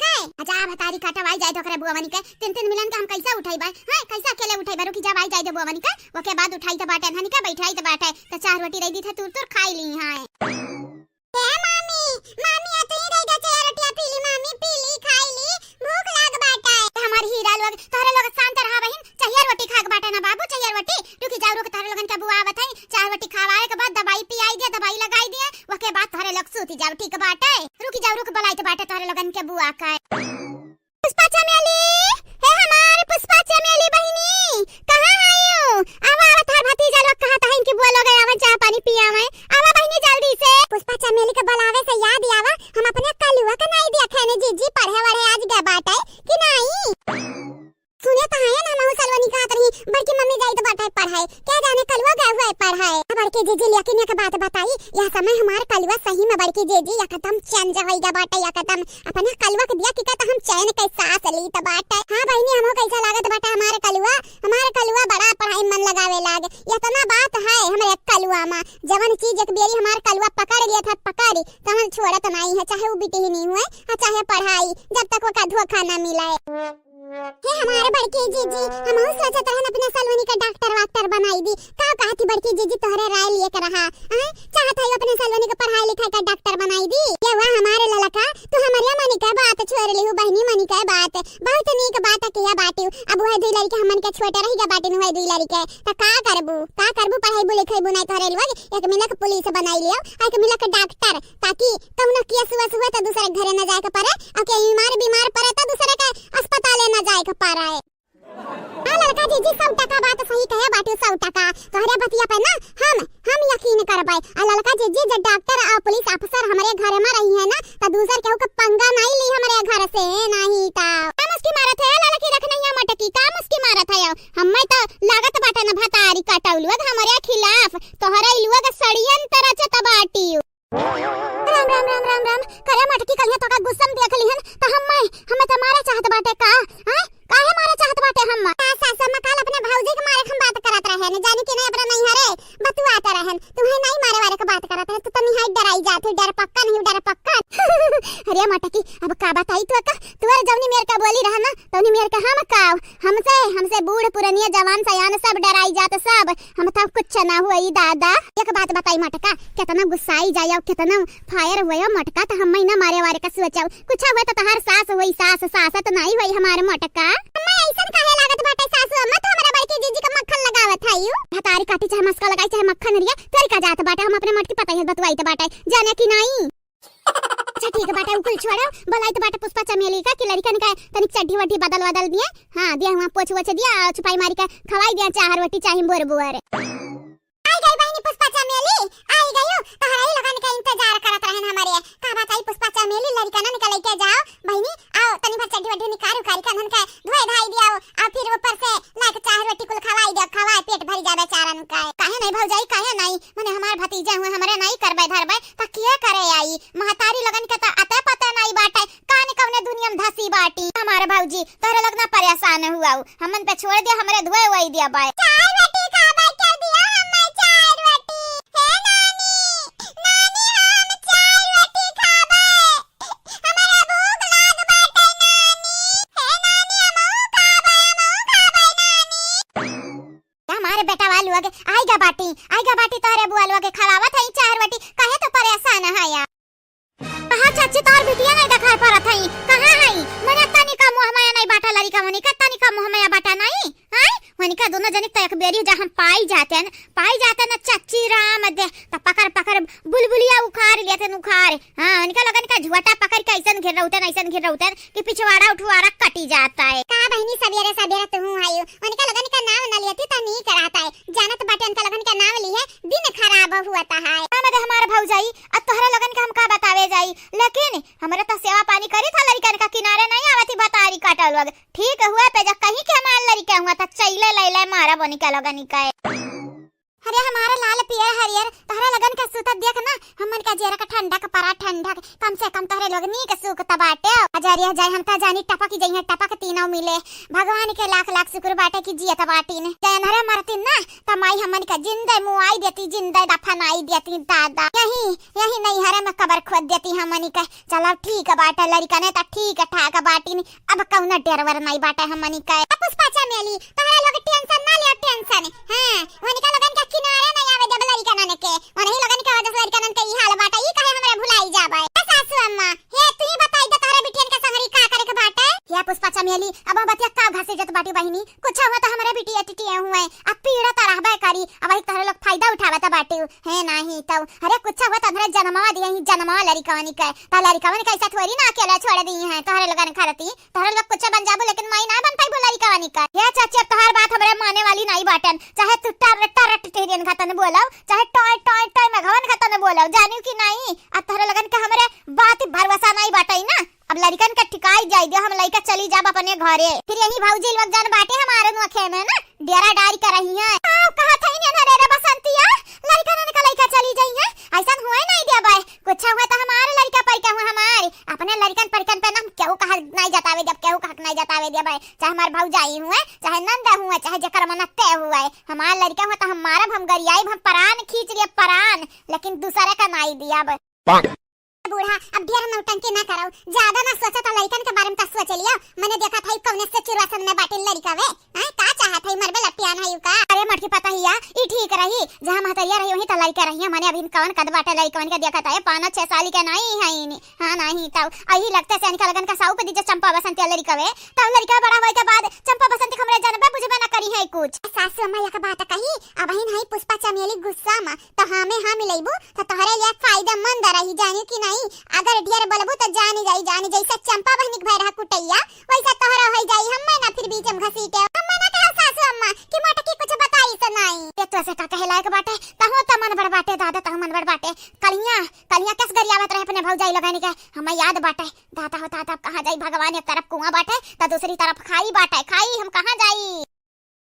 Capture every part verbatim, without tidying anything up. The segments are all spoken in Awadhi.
के। अच्छा, भतारी काटब, आई जाए दे ओकरे बुआवनी के, तीन तीन मिलन के हम कैसे उठाई बा? हैं, कैसे अकेले उठाई बा? रुकी जाब, आई जाए दे बुआवनी के, ओके बाद उठाई त बाटे, हनी के बैठाई त बाटे, त चार रोटी रही दी थे, तुर तुर खाई ली हैं। ए मामी, मामी, आ तू ही रह जा, चार रोटियां पी ली, मामी, पी ली, खाई ली, भूख लाग बाटे। हमार हीरा लोग, तोहरे लोग शांत रहा बहिन, चाहिए रोटी खाक बाटे ना बाबू, चाहिए रोटी। रुकी जाओ, रुक, तोहरे लोगन के बुआ आवत है, चार रोटी खवाए के बाद दवाई पियाई दिया, दवाई लगाई दिया, ओके बाद तोहरे लोग सूती जाओ, ठीक बाटे? रुकी जाओ, रुक, बुलाइत बाटे तोहरे लोगन के बुआ के। पुष्पा चमेली, हे हमार पुष्पा चमेली बहिनी, कहाँ आयु? आवा, आवा, तोहार भतीजा लोग कहत हइन कि बुआ लोग आवन, चाह पानी पियावे। आवा बहिनी, जल्दी से। पुष्पा चमेली के बुलावे से याद आवा, हम अपने कलुआ के नाई देखे ने जीजी, पढ़े वढ़े आज गए बाटे कि नाई? सुने त है ना, हमहू सलोनी कहत रही, बड़की मम्मी जाइत बाटे पढ़ाई, क्या जाने कलुआ गए हुए पढ़ाई। बड़की जीजी, लेकिन एक बात बताई, यह समय हमार कलुआ सही में बड़की जीजी एकदम चेंज होई गया बाटे, एकदम अपने कलुआ के दिया कि कहत हम चैन के सांस लीत बाटे। हाँ बहिनी, हमहू कैसा लागत बाटे हमार कलुआ, हमार कलुआ बड़ा पढ़ाई मन लगावे लाग। इतना बात है हमरे कलुआ मा, जवन चीज एक बेरी हमार कलुआ पकड़ लिया था, पकड़, तवन छोड़त नहीं है, चाहे वो बिटिहनी हुए और चाहे पढ़ाई, जब तक ओका धोखा ना मिले। हे हमार बड़की जीजी, हमहू सोचत रहन अपने सलोनी का डॉक्टर वाक्टर बनाई दी। का कहती बड़की जीजी, तोहरे राय लिए के रहा। आय, चाहत है अपने सलोनी के पढ़ाई लिखाई का डॉक्टर बनाई दी। ये हुआ हमारे ललका, तू हमरे मनी के बात छोड़ लिहू, बहिनी मनी के बात। बहुत नीक बात किया बाटिउ। अब वह दुई लड़के हमन के छोटे रह गया बाटिन, वह दुई लड़के। त का करबू, का करबू, पढ़ाईबू लिखाईबू नहीं तोहरे लोग, एक मिला के पुलिस बनाई लियो, एक मिला के डॉक्टर, ताकि कौनो केस वेस हुए त दूसरे के घरे न जाए के पड़े, और के बीमार बीमार पड़े त दूसरे के अस्पताले न जाए के पड़े। हाँ ललका जीजी, सौ टका बात सही कहे बाटू, सौ टका। तोहरे बतिया पे ना हम, हम यकीन करबै। आ ललका जीजी, जब डॉक्टर और पुलिस अफसर हमरे घर में रही है ना, त दूसर केहू के पंगा नहीं ली हमरे घर से, नहीं त। का मुस्की मारत है ललकी रखनैया मटकी, का मुस्की मारत है? हम्मे त लागत बाटे न भतारी कटौलुआ हमरे खिलाफ, तोहरे इलुआ के षड्यंत्र रचत बाटी। राम, राम, राम, राम, राम। करे मटकी कहिया तोका गुस्सा में देख लिहन, त हम्मे, हम्मे त मारे चाहत बाटे का? हैं? काहे मारे चाहत बाटे हम्मे? का सासु अम्मा काल अपने भौजी के मारे के हम बात करत रहे न, जानी कि नहीं अपना नैहरे बतुआत रहन। तुहे नहीं मारे वारे के बात करत रहे, तू तनी हाई डराई जात हो, डर पक्का नहीं, डर पक्का। अरे मटकी, अब का बताई तोका? तोर जौनी मेर का बोली रहा ना, तौनी मेर का हम काव, हमसे, हमसे बूढ़ पुरनिया जवान सयान सब डराई जात सब। हम तो कुछ ना हुई दादा। एक बात बताई मटका, कितना गुस्साई जायो, कितना फायर हुए हो मटका, तो हम ना मारे वारे का सोचो। कुछ हुए तो तोहार सास हुई, सास, सास तो नहीं हुई हमारे मटका। अम्मा ऐसन काहे लागत बाटे सासू अम्मा, तो हमारे बड़की जीजी का मक्खन लगावत है यू। भतारी काटी चाहे मस्का लगाई चाहे मक्खन रिया, तोरी का जात बाटे, हम अपने मटकी पता है बतवाई तो बाटे, जाने की नहीं। अच्छा ठीक बाटे, उ कुल छोड़ो, बोलाई तो बाटे पुष्पा चमेली का कि लड़कन का तनिक चड्ढी वड्ढी बदल वदल दिए। हाँ, दिया हुआ पोछ वोछ दिया, छुपाई मारी का खवाई दिया, चाहर वटी चाही बोर बोर। आई गई बहिनी पुष्पा चमेली, आई गई, तोहरा ही लोगन का इंतजार करत रहन हमरे। का बताई पुष्पा चमेली, लड़कनन का लेके जाओ बहिनी, आओ तनी भर चड्ढी वड्ढी निकाल उकारी कन्हन का धोए धाई दियाओ, आ फिर ऊपर से लाइक चाहर वटी कुल खवाई दिया, खवाए पेट भर जावे चारन का। काहे नहीं भौजाई, काहे नहीं? मने हमार भतीजा हुए, हमरे नाई करबे धरबे, त के करे आई? महतारी लगन के त अते पते नाई बाटे, कान कौने दुनिया में धसी बाटी। हमार भौजी, तोहरे लोग ना परेशान हुआऊ, हमन पे छोड़ दिया, हमरे धोए वही दिया बाय। चाय रोटी खाबे के दिया, हमें चाय रोटी। हे नानी, नानी, हम चाय रोटी खाबे, हमरा भूख लाग बाटे नानी। हे नानी, हमहू खाबे, हमहू खाबे नानी। हमारे बेटा वालू आगे आइगा बाटी, आइगा बाटी तोहरे बुआ लोग के खवावत है चार रोटी, काहे तो परेशान है या? कहाँ चाची तोहर बिटिया नहीं दिखाई पड़त है, कहाँ है? मने तनिका मुँह माया नहीं बाटा लड़िका मुनी का, तनिका मुँह माया बाटा नहीं, हैं? वनिका दोनों जनिक तो एक बेरी जा हम पाई जाते हैं, पाई जाते न चाची राम दे, त पकड़ पकड़ बुलबुलिया उखाड़ लेते न उखाड़। हाँ, उनका लोगन का झुआटा पकड़ के ऐसन घेर रहुतन, ऐसन घेर रहुतन कि पिछवाड़ा उठवाड़ा कटी जाता है। का बहिनी सबेरे सबेरे तू आयु? उनका लोगन का नाम न लेती त नीक रहता है। जानत बाटे उनका लोगन का नाम लिए दिन खराब हुआ है। हाँ, मदे हमार भौजाई, अब तोहरा लोगन का हम का बतावे जाई, लेकिन हमरे त सेवा पानी करी था लड़कन का किनारे नहीं आवती बतारी काटा लोग। ठीक हुआ पे जब कहीं के हमार लड़का हुआ त चैले लैले मारा बनी का लोगन का। अरे हमारा लाल पियर हरियर, तोहरे लोगन का सूतत देख ना, हमन का जेरा का ठंडक परा ठंडक, कम से कम तोहरे लोग नीक सूखत बाटे। अजरिया जाए हम ता जानी टपक जइहें, टपक तीनों मिले। भगवान के लाख लाख शुक्र बाटे कि जियत बाटिन। जय अन्हरे मरतिन ना, त माई हमन का जिंदे मुआई देती, जिंदे दफनाई देती दादा। यही, यही नैहरे में कबर खोद देती हमनी के। चलो ठीक बाटे, लड़िकने त ठीक ठाक बाटिन, अब कौनो डेरवर नाई बाटे हमनी के। ए पुष्पा चमेली, तोहरे लोग tension ना लियो, tension। हाँ, वनिका लोगन के किनारे नाई आवे देब लड़िकनन के। वनही लोगन के वजह से लड़िकनन के ई हाल बाटे, ई काहे हमरे भुलाई जाबे। ए सासू अम्मा, हे तू ही बताई दे तोहरे बिटियन के संगरी का करे के बाटे? हे पुष्पा चमेली, अब हम बतिया का घसीटत बाटी बहिनी, कुछ हुआ त हमरे बिटिया टिटिया हुए, अब पीड़ा त रहबे करी, अब वही तोहरे लोग फायदा उठावत बाटी। हे नाही तउ, अरे कुछ हुआ त हमरे जनमवा दिया ही, जनमवा लड़िकवनी के, त लड़िकवन के ऐसा थोड़ी ना अकेला छोड़ दी हैं तोहरे लोगन खरती। तोहरे लोग कुछ बन जाबो, लेकिन माई ना बन पाइबो लड़िकवनी के। हे चाची, अब तोहार बात हमरे माने वाली नाई बाटन, चाहे तू टर्र टर्र टिटहिरियन खतन बोलाओ, चाहे टॉय टॉय टॉय मघवन खतन बोलाओ, जानियो कि नाई? अब तोहरे लोगन के हमरे बात भरोसा नाई बाटई ना। अब लड़िकन के ठिकाई जाई दियो, हम लइका चली जाब अपने घरे। फिर यही भौजी लोग जन बाटे हमारे नोखे में ना, डेरा डारी कर रही हैं। आओ, कहा था इन्हें ना रे बसंतिया, लड़िकन का लइका चली जाई हैं, ऐसन हुए नाई देबे। कुछ हुआ त हमारे लड़िका परिका हुआ हमारे, अपने लड़िकन परिकन पे ना हम केहू का हक नाई जतावे देब, केहू का हक नाई जतावे देबे। चाहे हमार भौजाई हुए, चाहे नंद हुए, चाहे जेकर मनते हुए, हमार लड़िका हुआ त हम मारब, हम गरियाइब, हम परान खींच लियब परान, लेकिन दूसरे का नाई दियब। बूढ़ा, अब ढेर नौटंकी ना करो, ज्यादा ना सोचा त लइकन के बारे में त सोच लियो। मने देखा था कौने सिचुएशन में बाटिन लड़िका वे, हैं? का चाहत है, मरबे लपटियान है का? अरे मटकी पता ही या, ई ठीक रही, जहाँ महतरिया रही वहीं त लड़िका रही। मने अभी कौन कद बाटे लड़िकवन के देखत है, पाँच छह साल के नाई है इनी। हाँ नाई तउ, अही लगते से इनका लगन का साऊ पे दीजिए चंपा बसंतिया लड़िका वे, तब लड़िका बड़ा होए के बाद चंपा बसंती हमरे जानबे बुझबे ना करी है कुछ। सासू अम्मा एक बात कही, अब ही नहीं पुष्पा चमेली गुस्सा में तो हाँ में हाँ मिलैबू, तो तोहरे लिए फायदेमंद रही, जानी कि नहीं? अगर ढेर बोलबू, तो जानी जाई, जानी जैसे चंपा बहिनी के भय रहा कुटैया, वैसे तोहरा होई जाई, हम्मे ना फिर बीच में घसीटे। हम्मे ना कहो सासू अम्मा कि मोटकी कुछ बताई से नहीं। ये तो से का कहे लायक बाटे, तहु त मन बड़ बाटे दादा, तहु मन बड़ बाटे। कलिया, कलिया कस गरियावत रहे अपने भौजाई लोगन के, हमें याद बाटे। दादा हो दादा, अब कहाँ जाई भगवान, एक तरफ कुआं बाटे, तो दूसरी तरफ खाई बाटे, खाई हम कहाँ जाई?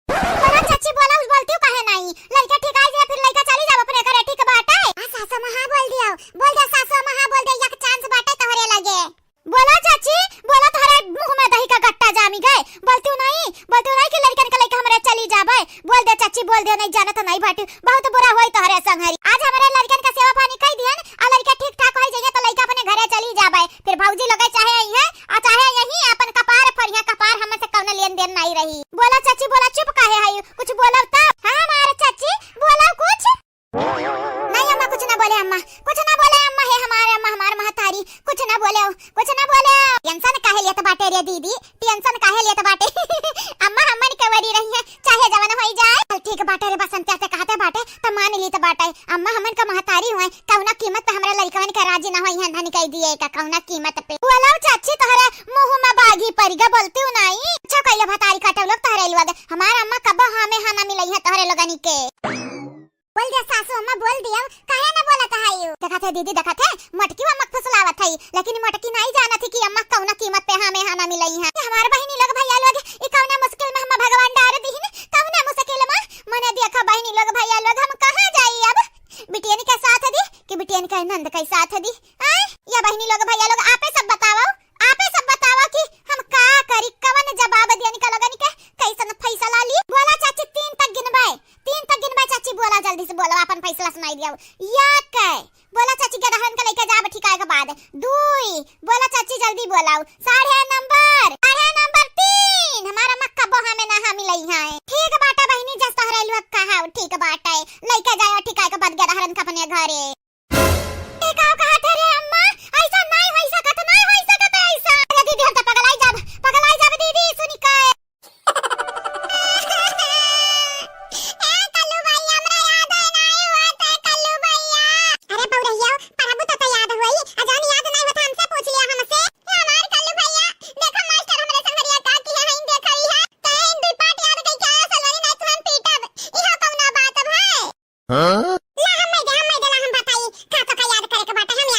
बोला चाची, बोला, उस बोलती हूँ काहे नहीं? लड़का ठीक आई जाए, फिर लड़का चली जाओ अपने घरे, ठीक बाटे? हाँ सासू माँ, हाँ बोल दियो, बोल दे सासू माँ, हाँ बोल दे, एक चांस बाटे तोहरे लगे। बोला चाची, बोला, तोहरे मुंह में दही का गट्टा जामी गए। बोलती हूँ नहीं, बोलती हूँ नहीं कि लड़कन के लड़का हमरे चली जाबे। बोल दे चाची, बोल दे, नहीं जानत नहीं बाटी, बहुत बुरा होई तोहरे संग हरी। आज हमरे लड़कन का सेवा पानी कई दिहन, आ लड़का ठीक ठाक होई जाइए तो लड़का अपने घरे चली जाबे। फिर भौजी लोग चाहे आई है, आ चाहे यही अपन कपार फरिया, कपार हमसे कौनो लेन देन नहीं रही। बोला चाची, बोला, चुप काहे है? कुछ बोला तो। हाँ, हमार चाची, बोला कुछ। नहीं अम्मा, कुछ ना बोले अम्मा, कुछ ना बोले अम्मा, हे हमारे अम्मा, हमार महतारी, कुछ ना बोले, कुछ ना बोले। टेंशन काहे लेत बाटे रे दीदी, टेंशन काहे लेत बाटे? अम्मा हमन के वरी रही है, चाहे जवन होई जाए। चल ठीक बाटे रे बसंतिया से कहते बाटे, त मान लीत बाटे। अम्मा हमन का महतारी हुए, कौना कीमत पे हमरा लड़कवन के राजी ना होई हैं, धन कह दिए का कौना कीमत पे। बोलाओ चाची, तोहरे मुंह में बागी परी गा, बोलती हूँ नाई। अच्छा कइले भतारी काटे लोग तोहरे लोग, हमार अम्मा कबो हाँ में हाँ ना मिलई है तोहरे लोगनी के। बोल दे सासू अम्मा, बोल दियो, काहे ना बोलत है यू? देखत है दीदी, देखत है, मोटकी अम्मा फुसलावत है, लेकिन मोटकी नाई जानत है कि अम्मा कौना कीमत पे हाँ में हाँ ना मिलई है। हमार बहिनी लोग, भैया लोग, ई कौना मुश्किल में हम भगवान डार दीहिन, कौना मुश्किल में? मने देखा बहिनी लोग, भैया लोग, हम कहाँ जाई अब? बिटियन के साथ दी कि बिटियन के नंद के साथ दी? आय, या बहिनी लोग, भैया लोग, आपे सब बताओ, आपे सब बताओ कि हम का करी, कवन जवाब दियन का लोगन के, कैसन फैसला ली? बोला चाची, तीन तक गिनबे, तीन तक गिनबे चाची, बोला जल्दी से, बोला, अपन फैसला सुनाई दियो। या के बोला चाची, गदहन के लेके जाब ठिकाए के बाद। दुई, बोला चाची, जल्दी बोलाओ। साढ़े नंबर, साढ़े नंबर तीन, हमार अम्मा कबो हाँ में ना हाँ मिलई है। ठीक बाटे बहिनी, जस तोहरे लोग कहा, ठीक बाटे, लेके जाओ ठिकाए के बाद गदहरन के अपने घरे। ए, का कहत है रे अम्मा? ऐसा नहीं होई सकत, नहीं होई सकत है ऐसा। अरे दीदी, हम तो पगलाई जाब, पगलाई जाब दीदी, सुनी के। ए, कल्लू भाई, हमरा याद है, नहीं हुआ था, कल्लू भैया। अरे बउरहिया, परबू तो, तो याद होई, आ जौन याद नहीं होता, हमसे पूछ लिया, हमसे। ए, हमार कल्लू भैया, देखो मास्टर हमरे संगरिया का किया है, इन देखा ही है। कहे इन दुई पाठ याद कई के आया, सलोनी नहीं तो हम पीटब। इहो कौना बात भाई? हाँ? ला, हम नहीं दे, हम नहीं दे, ला, हम बताई। का तो का याद करे के बाटे, हम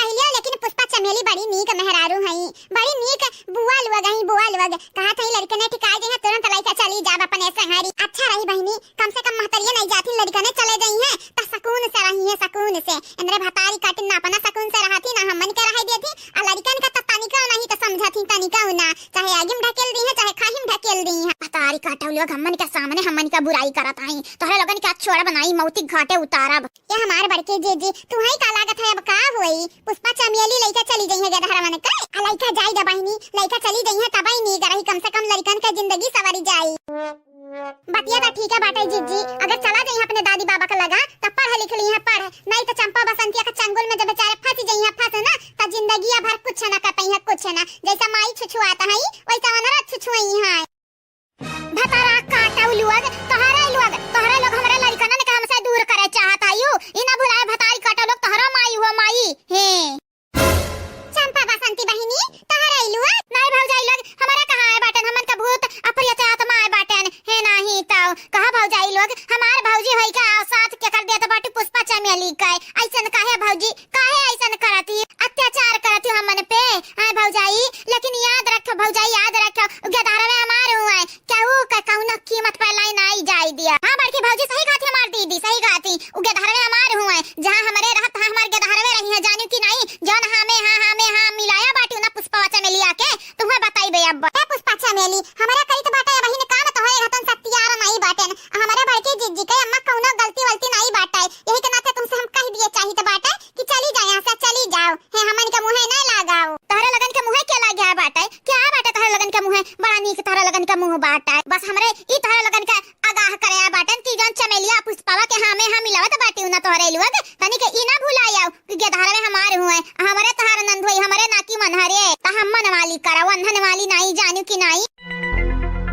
कहि लियो, लेकिन पुष्पा चमेली बड़ी नीक मेहरारू हई, बड़ी नीक बुआ लोग हई, बुआ लोग। कहत हई लड़कने ठिकाई जइहें, तुरंत लइके चली जाब अपने संघरी। अच्छा रही बहिनी, कम से कम महतरिया नहीं जाथिन, लड़कने चले जइहें, त सकून से रहिहें, सकून से। इनरे भतारी काटिन ना अपना सकून से रहथिन, ना हमन के रहे देथिन, आ लड़कन का त तनिका नहीं त समझथिन, तनिका ना। चाहे आगी में ढकेल दीहें, चाहे खाही में ढकेल दीहें। भतारी काटउ लोग, हमन के सामने हमन का बुराई करत हई, तोहरे लोगन के छोड़ब नाई, मौती घाटे उतारब। ए हमार बड़की जीजी, तुहई का लागत है अब का होई? पुष्पा चमेली लइका चली जइहें गदहरवन के? आ लइका जाई द बहिनी, लइका चली जइहें तबई नीक रही, कम से कम लड़कन के जिंदगी सवरी जाई। बतिया त ठीक है बाटे जीजी, अगर चला जइहें अपने दादी बाबा के लगा त पढ़ लिख लीहें पढ़, नहीं त चंपा बसंतिया के चंगुल में जब बेचारे फंस जइहें फंस ना, त जिंदगिया भर कुछ ना कर पइहें कुछ ना। जैसा माई छुछुआत हई वैसा वनरा छुछुआई हैं। भतारा काटउ लोग, तोहरा लोग, तोहरा लोग हमरे लड़िकनन के हमसे दूर करे चाहत हइउ। ई ना भुलाए भतारी काटउ लोग, तोहरो माई हो माई। हे। चंपा बसंती बहिनी, तोहरा लोग? नाई भौजाई लोग, हमरा कहाँ आए बाटेन, हमन का भूत अप्रियत आत्मा आए बाटेन। हे नाही तउ, कहा भौजाई लोग, हमार भौजी होई के साथ के कर देत बाटी पुष्पा चमेली के। ऐसन काहे भौजी, काहे ऐसन करत ही? अत्याचार करत ही हमन पे, आए भौजाई? लेकिन याद रखो भौजाई, याद रखो, उ गेदहरवे हमार हुए, केहू के कौनो कीमत पे लाई नाई जाई दिया। हाँ बड़की भौजी सही कहत ही हमार दीदी, सही कहत ही। उ गेदहरवे हमार हुए, जहाँ हमरे रहत, तहाँ हमार गेदहरवे रही हैं, जानिउ कि नाई? जौन हाँ में हाँ, हाँ में हाँ मिलाया बाटी ना पुष्पवा चमेलिया के, तुहे बताइबे अब। ए पुष्पा चमेली, हमरा करित बाटे अबहिन काम, तोहरे घतन सत्यार नाई बाटेन। हमरे बड़की जीजी के अम्मा कौनो गलती वलती नाई बाटे, यही के नाते तुमसे हम कह दिए चाहित बाटे कि चली जाओ यहाँ से, चली जाओ। हे, हमन के मुँहे न लगाओ। तोहरे लगन के मुँहे के लाग गया बाटे? क्या बाटे तोहरे लगन के मुँहे? बड़ा नीक तोहरे लगन के मुँह बाटे। बस हमरे ई तोहरे लगन के आगाह करे बाटन कि जौन चमेलिया पुष्पावा के हाँ में हाँ मिलावत बाटी ना तोहरे लोग, तनी के ई ना भुलायउ कि गेदहरवे हमार हुए, हमरे तोहार नंद हुई, हमरे नाकी मनहरे। त हमन वाली करउ, अंधन वाली नाई, जानिउ कि नाई?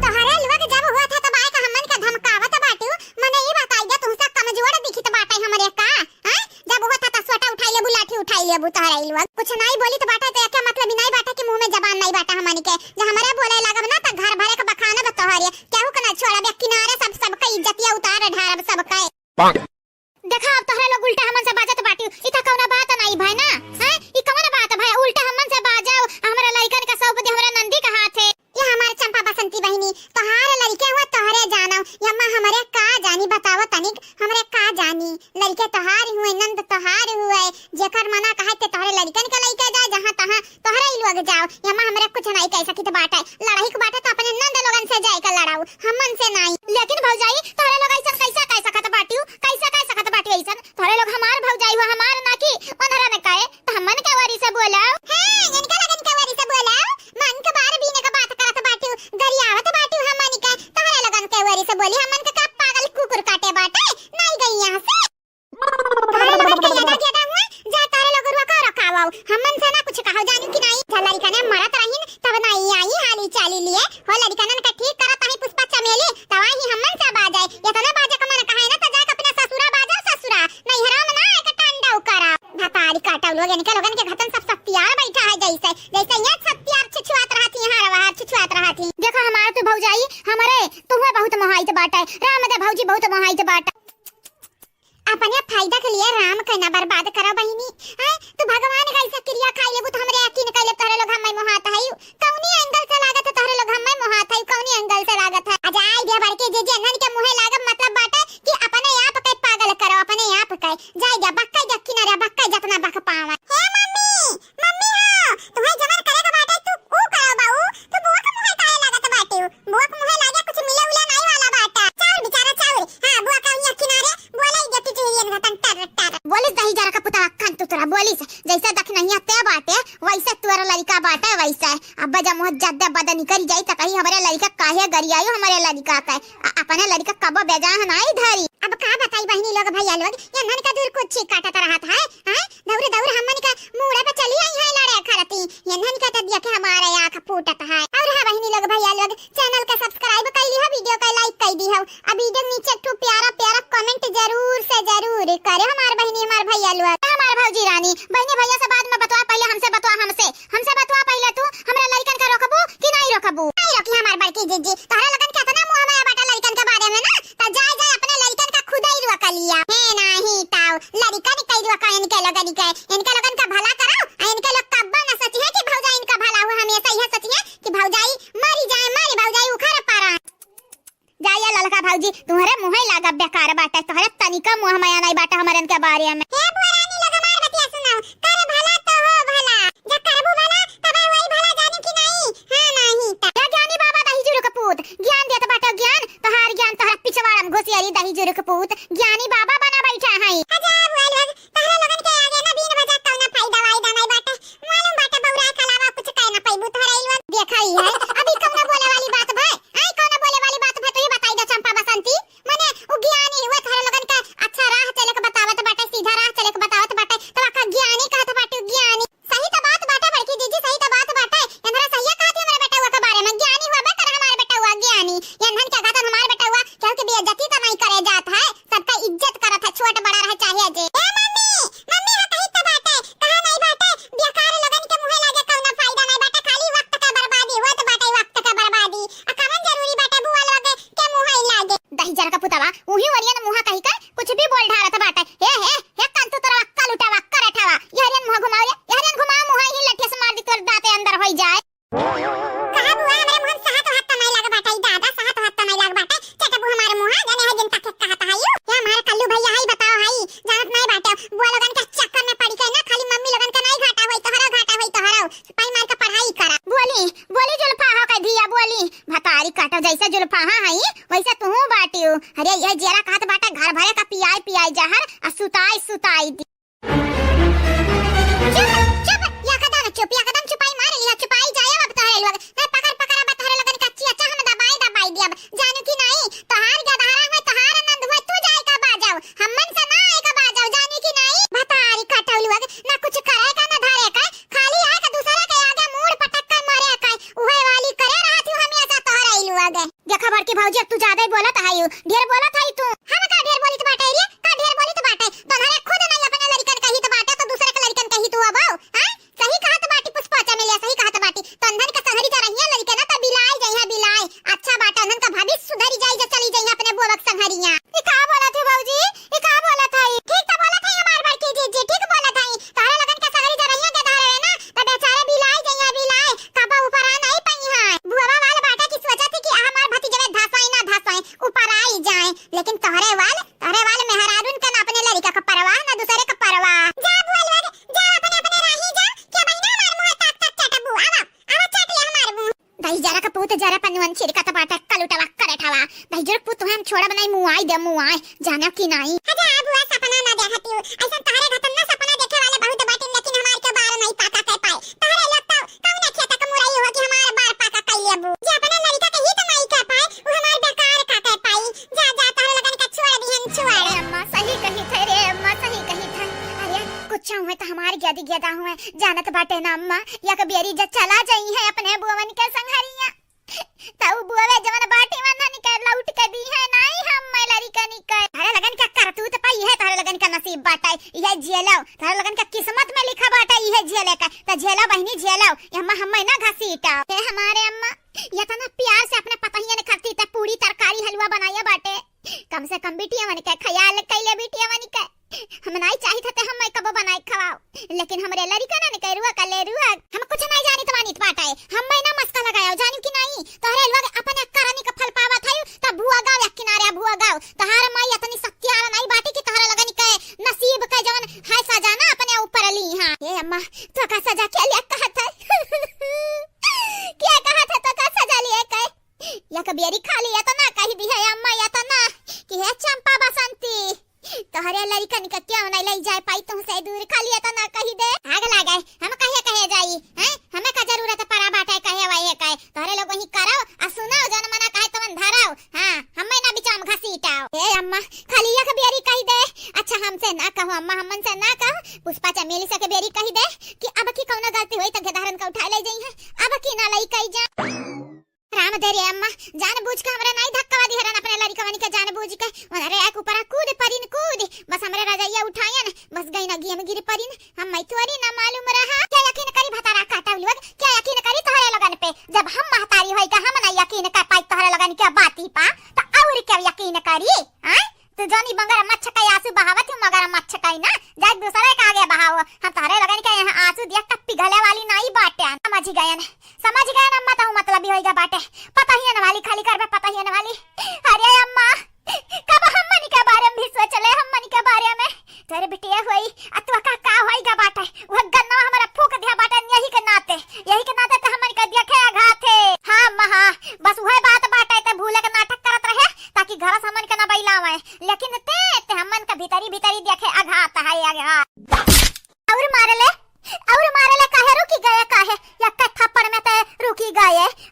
तोहरे लोग जब हुआ था तब आए का हमन के धमकावत बाटू, मने ई बताई दे तुमसे कमजोर दिखित बाटे हमरे का? हैं? जब होत ह त सोटा उठाई लेबू, लाठी उठाई लेबू, तोहरा ई लोग कुछ नाई बोलित बाटे त एके मतलब ई नाई बाटे कि मुँह में जबान नाई बाटे हमनी के। जे हमरे बोले लागब ना त घर भरे के बखानब तोहरे, केहू के ना छोड़ब, एक किनारे सब, सबके इज्जतिया उतार ढारब सबके। पाक। देखा अब तोहरे लोग उल्टा हमन से बाजत बाटिउ, ई त कौनो बात नाई भय ना, हैं? ई कौन बात भय? उल्टा हमन से बाजउ, हमरा लइकन का सौंप दे हमरा नंदी के हाथे। ये हमार चंपा बसंती बहिनी, तोहार लड़िके हुआ तोहरे जानव, ये अम्मा हमरे का जानी, बतावा तनिक, हमरे का जानी, लड़िके तोहार हुए, नंद तोहार हुए, जेकर मना कहे ते तोहरे लड़िकन के लइके जाए, जहाँ तहाँ तोहरे ही लोग जाओ, ये अम्मा हमरे कुछ नहीं कह सकित बाटे, लड़ाई के बाटे तो अपने नंद लोगन से जाए के लड़ाओ, हमन से नहीं। लेकिन भौजाई, तोहरे लोग ऐसन कैसे कह सकत बाटिउ, कैसे कह सकत बाटिउ ऐसन? तोहरे लोग हमार भौजाई हुआ, हमार ना कि मनहरा ने कहे, तो हमन के वरी से बोलाओ। हाँ, इनका लगन के वरी से बोलाओ। मन के बार बीने का बात करत बाटिउ, गरियावत बाटिउ हमन के। तोहरे लगन के वरी से बोली, हमन के का पागल कुकुर काटे बाटे? नाई गई यहाँ से। तोहरे लगन के यदा ज्यादा हुआ, जा तोहरे लोग रुआ का रखावो। हमन से ना कुछ कहो, जानिउ कि नाई? झलरी कने मरत रहीन, तब नाई आई हाली चाली लिए। हो लड़िकनन के ठीक करत आई पुष्पा चमेली, तब आई हमन से बाजे। इतने बाजे का मन कहे ना, तो जाके अपने ससुरा बाजा, ससुरा। नैहरा में ना एक टंडा उकरा। भतारी काटव लोग, इनके लोगन के घतन सब सत्यार बैठा है जैसे, जैसे ये सत्यार छुछुआत रहती हैं, हर बार छुछुआत रहती। देखो हमार तो भौजाई, हमरे तुहे बहुत मोहाइत बाटे, राम दे भौजी बहुत मोहाइत बाटे। अपने फायदा के लिए राम के ना बर्बाद करो बहिनी। हैं? तू भगवान का ऐसा क्रिया खाई लेबू तो हमरे यकीन कर ले तोहरे लोग हमें मोहात है। कौनी एंगल से लागत है तोहरे लोग हमें मोहात है? कौनी एंगल से लागत है? आ जाए दे बड़के जीजी, इन्हन के मुँहे लागब मतलब बाटे कि अपने आप के पागल करो, अपने आप के। जाए दे, बक्का जा किनारे, बक्का जतना बक पावा। हे मम्मी, मम्मी हो, तुम्हें जवन करे के बाटे तू ऊ करो बाऊ, तू बुआ के मुँहे काहे लागत बाटे? बुआ के मुँहे लागे कुछ मिले उले नाई वाला बाटा। चाउर बेचारा चाउर, हाँ, बुआ के उनिया किनारे, बोले ही देती चुहियन घतन टर टर। बोलिस दही जरा का पुतवा कान तुतरा, बोलिस जैसे दखनहिया ते बाटे, वैसे तोरा लड़िका बाटे, वैसे। अब जब मुँह जद्दे बद निकल जाई त कही हमरे लड़िका काहे गरियायो हमरे लड़िका के। आ, अपने लड़िका कबो बेजाह नाई धरी। अब का बताई बहिनी लोग भैया लोग, ये नन का दूर कुछ काटत रहत है, हैं? दौड़ दौड़ हमन का मूड़े पे चली आई है लड़े खरती। ये नन का तो देखे हमारे आँख फूटत है। और हाँ बहिनी लोग भैया लोग, channel का subscribe कर ली हो, video का like कर दी हो। अब video नीचे एक ठो प्यारा प्यारा comment जरूर से जरूर करे हमार बहिनी, हमार भैया लोग, हमार भौजी रानी। बहिनी भैया से बाद में बतवा, पहले हमसे बतवा, हमसे, हमसे बतवा पहले तू, हमरा लड़िकन का रोकबू कि नहीं रोकबू? नहीं रोकी हमार बड़की जीजी, तोहरा लगन के इतना मुँह में बाटा लड़िकन के बारे में ना, तो जाए जाए अपने लड़िकन का खुद ही रोक लिया। हे नहीं ताऊ, लड़िकन कई रोका इनके लोगन के, इनके लोगन का भला करो, तुहरे मुँहे लागा बेकार बाटे, तोहरे तनिका मुँह माया नाई बाटे हमरन के बारे में। हे बुआ रानी लोग हमार बतिया सुनाओ, कर भला तो हो भला, जब करबू भला तब वही भला, जानी कि नाई? हाँ नाई त। हे ज्ञानी बाबा दही जुरुक पूत, ज्ञान देत बाटे ज्ञान, तोहार ज्ञान तोहरा पिछवाड़ा में घुसियरी दही जुरुक पूत, ज्ञानी बाबा बना बैठा है। अच्छा बुआ लोग, तोहरे लोगन के आगे ना बीन बजा कौनो फायदा वायदा नाई बाटे, मालूम बाटे बौरा के अलावा कुछ कह ना पैबू तोहरे लोग। देखा ही है, अभी कौनो बोले वाली बात भय, आई कौनो बोले वाली बात भय, तू ही बताई दे चंपा बसंती। मने उ ज्ञानी हुए, तोहरे लोगन का अच्छा राह चले के बतावत बाटे, सीधा राह चले के बतावत बाटे, तो का ज्ञानी कहत बाटे, ज्ञानी। सही त बात बाटे बड़की जीजी, सही त बात बाटे। एनहरा सहिया कहत है हमरे बेटउआ के बारे में, ज्ञानी हुआ बे कर हमारे बेटउआ ज्ञानी। एनहन के कहत हमारे बेटउआ केहू के बेइज्जती त नहीं करे जात है, सबका इज्जत करत है, छोट बड़ा रहे चाहे जे। ए मम्मी, मम्मी हा कही त बाटे, कहा नहीं बाटे, बेकार लोगन के मुँहे लागे कौनो फायदा नहीं बाटे, खाली वक्त का बर्बादी होत बाटे, वक्त का बर्बादी। आ कवन जरूरी बाटे बुआ लोग के मुँहे लागे। दही जरा का पुतवा, उही वरियन मुँहा कही का कुछ भी बोल ढारत बाटे। हे, हे, हे, कान तो तोरा अक्कल उठावा, अक्कल उठावा। यहरियन मुँह घुमाओ रे, यहरियन घुमाओ मुँह, ही लठिया से मार दी, तोर दाँते अंदर होई जाए। कहा बुआ, हमरे मुँह सहत हाथ त नहीं लग बाटे, ई दादा सहत हाथ त नहीं लग बाटे। चटबू हमारे मुँह, जाने है जिन तक कहत है यू। ये हमारे कल्लू भैया है, बताओ है, जानत नहीं बाटे। बुआ लोगन के चक्कर में पड़ी के ना, खाली मम्मी लोगन का नहीं घाटा होई, तोहरा घाटा होई, तोहरा। पाई मार के पढ़ाई करा। बोली, बोली जुल्फा हो के धिया, बोली। भतारी काटो जैसे जुल्फा हाँ है, वैसे तू बाटियो। अरे ये जेरा कहत बाटे घर भरे का पियाई पियाई जहर, आ सुताई सुताई दी। चुप, चुप, एकदम चुप, एकदम चुपाई मार लिया, चुपाई जाए अब तोहरे लोग। नहीं पकड़, पकड़ अब तोहरे लोगन का चिया, चाह हम दबाई, दबाई दिया अब। जानू कि नहीं, तोहार गदहरा हुए, तोहार आनंद हुए, तू जाए का बाजाओ, हमन से ना आए का बाजाओ, जानू कि नहीं। भतारी काटो लोग, ना कुछ करे का, ना धरे का, खाली आए का दूसरे के आगे मूड़ पटक कर मरे का, उहे वाली करे रहत हूँ हमेशा तोहरे लोग। देखा बड़की भौजी, अब तू ज्यादा ही बोलत है, ढेर बोलत है तू। हम का ढेर बोलित बाटे रे? का ढेर बोलित बाटे? तोहरे खुद नहीं अपने लड़िकन कहित बाटे, तो दूसरे के लड़िकन कहित हुआ बाऊ, हैं? सही कहत बाटी पुष्पा चमेलिया, सही कहत बाटी। तोहन का संहरी जा रहिया लड़िकन ना, तो बिलाए जइहा बिलाए। अच्छा बाटे, उन्हन का भविष्य सुधरी जाई, जो चली जइहा अपने बुआ के संहरिया। ई का बोलत है भौजी? ई का बोलत है? ठीक तो बोलत है हमार बड़की जीजी, ठीक बोलत है। तोहरे लोगन के संहरी जा रहिया के धारे ना, तो बेचारे बिलाए जइहा बिलाए। कबो ऊपर आ नहीं पइहैं। बुआवा वाल बाटे कि सोचत ही कि हमार भतीजवे धसाई ना धसाई, ऊपर आई जाए। लेकिन तोहरे वाल, तोहरे वाल मेहरारून के ना अपने लड़िका का परवाह, ना दूसरे का परवाह। जा बुआ लोग, जा अपने अपने राही जा, के बहिना हमार मुँह ताक ताक चटबू। आवा, आवा चट ले हमार मुँह। दही जरा का पूत जरा पनुअन छिड़कत बाटे, कलुटवा करठवा। दही जरा पूत तुहे हम छोड़ब नहीं, मुआई दे मुआई, जाना कि नहीं। अच्छा बुआ सपना ना देखतियो, ऐसा तोहरे घतन ना सपना देखे वाले बहुत बाटिन, लेकिन हमार के बार नहीं पाका कर पाए। तोहरे लोग तो कौन खेत के मुरई हो कि हमार बार पाका कर लेबू। जे अपने लड़िका के हित नहीं कर पाए, वो हमार बेकार का कर पाई। जा, जा, तोहरे लोगन के छोड़ दिहन, छोड़। अरे अम्मा, सही कही थे रे अम्मा, सही कही थे। अरे, कुछ हुए तो हमार गेदी गेदा हुए, जानत बाटे ना अम्मा, या कबियरी जब चला जाई है अपने बुअवन के संघरिया, तब बुअवे जवन बाटी वन्हन के लौट के दिहे, नाई हम मैं लड़िकनी के। तोहरे लोगन के करतूत पाई है, तोहरे लोगन के नसीब बाटे, ये झेलो, तोहरे लोगन के किस्मत में लिखा बाटे, ये झेले के, तो झेलो बहिनी, झेलो, ये अम्मा हम मैं ना घसीटा। हे हमारे अम्मा, इतना प्यार से अपने पतहियन खातिर ते पूरी तरकारी हलवा बनाया बाटे। कम से कम बिटियावन के ख्याल कैले, बिटियावन के। हम नाई चाहित हते हम मैं कबो बनाए खवाओ, लेकिन हमरे लड़िकनन के रुआ का ले रुआ। हम कुछ नाई जानित मानित बाटे। हम मैं ना मस्का लगायो, जानियो कि नाई? तोहरे लोग अपने करनी का फल पावत है, तब भुआ गाँव एक किनारे भुआ गाँव। तोहार माई इतनी सत्यार नाई बाटी कि तोहरे लोगन के नसीब के जवन है सजा ना अपने ऊपर ली। हाँ, ए अम्मा, तो का सजा के लिए कहत है? क्या कहत है, तो का सजा लिए के? या कबियरी खाली या तो ना कही दी है अम्मा, या तो ना कि हे चंपा बसंती, तोहरे लड़िकन के क्यों नहीं ले जाए पाई तुमसे दूर, खाली या तो ना कही दे। आग लागे, हम कहे कहे जाई, हैं? हमें का जरूरत पड़ा बाटे कहे वाये कहे? तोहरे लोग वही करो, आ सुनो, जौन मना कहे तवन धरो। हाँ, हमें ना बिचाम घसीटाओ। ए अम्मा, खाली या कबियरी कही दे। अच्छा, हमसे ना कहो अम्मा, हमन से ना कहो। पुष्पा चमेली से कबियरी कही दे कि अब की कौनो गलती होई तो गेदहरन का उठाए ले जाई है, अब की ना लई कई जा। राम दे रे अम्मा, जानबूझ के हमरा नाई धक्कवा दिहरन अपने लड़िकवन के, जानबूझ के। उनरे एक ऊपर कूद परिन, कूद, बस हमरे रजैया उठायन, बस गई ना गियम गिर परिन। हम मैं थोड़ी ना मालूम रहा। क्या यकीन करी भतारा काटा लोग, क्या यकीन करी तोहरे लोगन पे? जब हम महतारी होई के हम ना यकीन कर पाई तोहरे लोगन के बाती पा, तो और क्या यकीन करी? आय? तू जौनी मगरमच्छ का आंसू बहावत हूँ, मगरमच्छ का ही ना, जाए दूसरे के आगे बहाओ। हम तोहरे लोगन के यहाँ आंसू दिया टप्पी गले वाली नाई बाटे। समझ गयन, समझ गयन अम्मा, तहु मतलब ही होइगा बाटे। पता ही है न वाली, खाली करबे पता ही है न वाली। अरे अम्मा,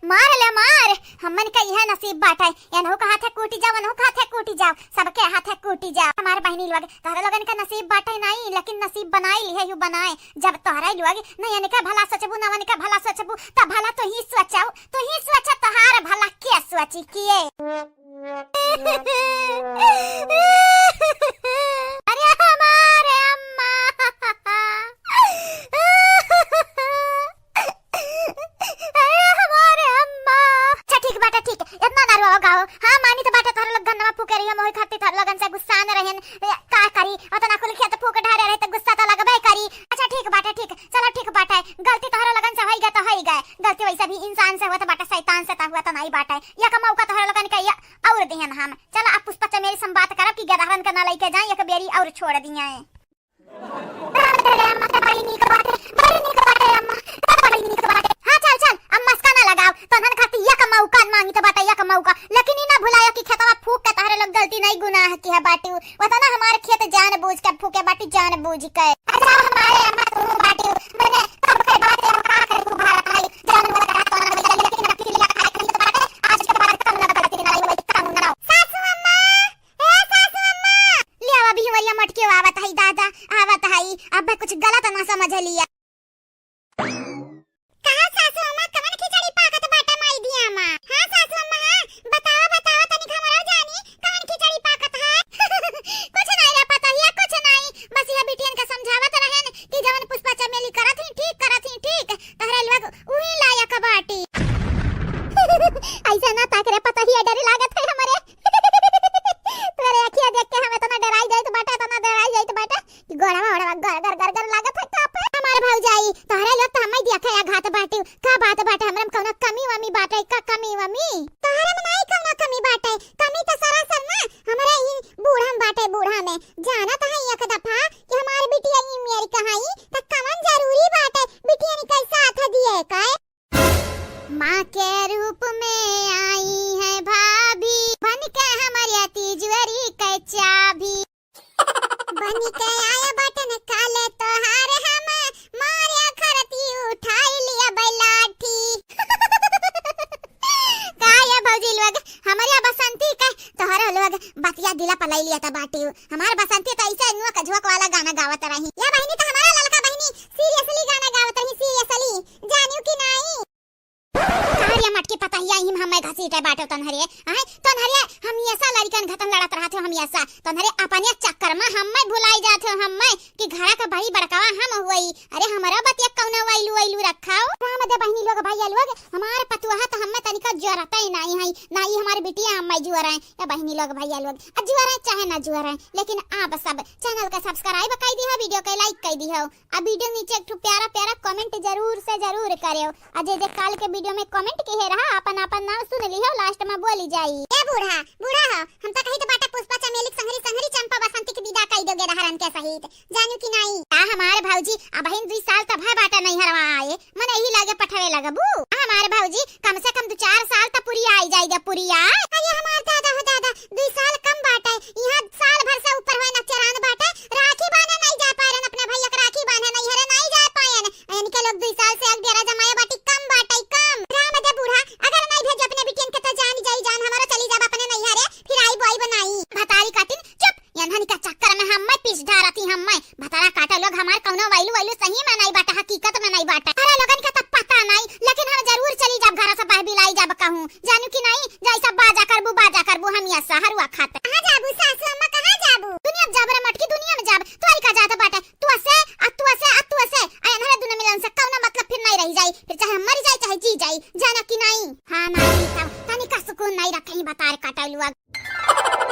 मार ले मार, हमन का इहे नसीब बाटे, एनहू का हाथे कूटी जाओ, ओनहू का हाथे कूटी जाओ, सबके हाथे कूटी जाओ। हमार बहिनी लोग, तोहरे लोगन का नसीब बाटे नाई, लेकिन नसीब बनाई लिहे यू बनाए। जब तोहरे लोग न एनके भला सोचबू, न ओनके भला सोचबू, तब भला तू ही सोचो, तू ही सोचो, तोहार भला के सोची किए? अरे हमारे अम्मा। अरे हमारे अम्मा। अच्छा ठीक बाटे, ठीक, इतना ना रोओ गाओ। हाँ, मानी तो बाटे, तोहरे लोग गन्नवा फूके रही, हम ओही खातिर तोहरे लोगन से गुस्सा न रहेन। ए, का करी, उतना कुल खेत फूक ढारे रहे तो गुस्सा तो लगबे करी। अच्छा ठीक बाटे, ठीक, चलो ठीक बाटे, गलती तोहरे लोगन से होई गए तो होई गए, गलती वैसे भी इंसान से हुआ तो बाटे, शैतान से तो हुआ तो नहीं बाटे। एक मौका तोहरे लोगन के ये और दिहन हम। चलो अब पुष्पा चमेली से हम बात करब कि गदहरन के ना लइके जाए, एक बेरी और छोड़ दिए। बड़ी नीक बाटे, बड़ी नीक बाटे अम्मा, बड़ी नीक बाटे। हाँ, चल, चल, अब मस्का ना लगाओ, तोहन खातिर एक मौका मांगी तो बाटे, एक मौका, लेकिन ई ना भुलायो कि खेतवा फूक के तोहरे लोग गलती नहीं गुनाह किहे बाटी, वतना हमार खेत जान बूझ के फूके बाटी, जान बूझ के। अच्छा, हमारे अम्मा तू बाटी, मने कब के बात है, हम का करे तू भारत आई, जान बूझ के तो ना भैया, लेकिन अब किरिया खाए के तो बाटे, आज के बाद कम ना गलती ना होई, कम ना। सासू अम्मा, ए सासू अम्मा! ले आवा बिहुवरिया मटके आवत हई दादा, आवत हई, अब कुछ गलत ना समझ लिया। कहा सासू अम्मा, कवन खिचड़ी पाकत बाटा माई दिया माँ? हाँ सासू अम्मा, हाँ, बतावा, बतावा, तनिक हमरो जानी, कवन खिचड़ी पाकत है? कुछ नहीं रे पतोहिया, कुछ नहीं, बस यह बिटियन के समझावत रहेन कि जवन पुष्पा चमेली करत ही ठीक, करत ही ठीक, तहरे लोग उही लायक बाटी। ऐसा ना ताक रे पतोहिया, डर लागत है हमरे। तोरे अखिया देख के हम इतना डराई जाइत बाटे, इतना डराई जाइत बाटे कि गोड़वा ओड़वा गर गर गर गर लागत है कांपे। हमार भौजाई, तोहरे लोग तो हमें दिया खाया घात बाटे। का बात बाटे, हमरा में कौनो कमी वमी बाटे? का कमी वमी? तोहरे में नहीं कौनो कमी बाटे। कमी तो सरासर ना हमरे ही बूढ़ा में बाटे, बूढ़ा में। जानत है एक दफा कि हमार बिटिया ई मेरी कहाई, त कवन जरूरी बाटे बिटियन के साथ दिए के? माँ के रूप में आई है भाभी, बन के हमारे तिजोरी के चाबी। बन के आया बटन काले तोहार हम, मारे खरती उठाई लिया बैलाठी। का ये भौजी लोग, हमारे बसंती के तोहरे लोग बतिया दिला पलाई लिया था बाटी। हमार बसंती तो ऐसे नुआ का झोंक वाला गाना गावत रही। या बहिनी तो हमारा ललका बहिनी seriously गाना गावत रही, seriously। जानियो कि नाई? तोहरे मटकी पतहिया इहिम हमें घसीटे बाटो तोहरे, आय? तोहरे हमेशा लड़िकन घतन लड़त रहत हो, हमेशा। तोहरे अपने चक्कर में हमें भुलाई जात हो, हमें कि घरा का बड़ी बड़कावा हम हुई। अरे हमारा बतिया कौनो वैलू वैलू रखाओ। राम दे बहिनी लोग, भैया लोग, हमार पतुआ तो हमें तनिका जोरते नहीं है, ना ही हमार बिटिया हमें जोर है। ए बहिनी लोग, भैया लोग, आ जुआरैं चाहे ना जुआरैं, लेकिन आप सब channel का subscribe कइ दिहो, video के like कइ दिहो, आ video नीचे एक ठो प्यारा प्यारा comment जरूर से जरूर करेव। आ जे जे काल के video में comment किहे रहा, आपन आपन नाम सुन लिहो, last में बोली जाई। ए बूढ़ा, बूढ़ा हो, हम तो कही तो बाटे पुष्पा चमेली के संघरी संघरी चंपा बसंती के विदा कइ दोगे रहरन के सहित, जानू कि नाई? आ हमार भौजी, अबहिन दुई साल त भय बाटे नैहरवा आए, मन यही लागे पठवे लगबू। आ हमार भौजी, कम से कम दू चार साल त पुरिया आई जाई दे, पुरिया। अरे हमार दादा हो दादा, दुई साल कम बाटे, यहाँ साल भर से ऊपर होए ना चरान बाटे, राखी बांधे नहीं जा पाए रहन अपने भैया के, राखी बांधे नैहरे नहीं जा पाएन। इनके लोग दुई साल से एक डेरा जमाए बाटी, कम बाटे, कम। राम दे बूढ़ा, अगर नहीं भेजे अपने बिटियन के तो जान जाई जान, हमारो चली जाब अपने नैहरे, फिर आई बोई बनाई। भतारी काटिन, चुप, यन्हन के चक्कर में हम्मै पीस डारती हम्मै। भतारा काटे लोग हमार कौनो वैलू वैलू सही में नहीं बाटे, हकीकत में नहीं बाटे। अरे लोगन के तो पता नहीं, लेकिन हम जरूर चली जाब घर से बाहर बिलाई जाब कहूँ। जानू कि नहीं, जैसा बाजा करबू, बाजा करबू, हम यह सहरुआ खाते। कहाँ जाबू सासू अम्मा, कहाँ जाबू? दुनिया में जाब रे मटकी, दुनिया में जाब। तोरी का जात बाटे, तू असे, आ तू असे, आ तू असे। आ यन्हरे दुनो मिलन से कौनो मतलब फिर नहीं रही जाई। फिर चाहे हम मरी जाई, चाहे जी जाई। जाना कि नहीं? हाँ, मारी तब तनिका सुकून नहीं रखे ही भतार काटे लोग।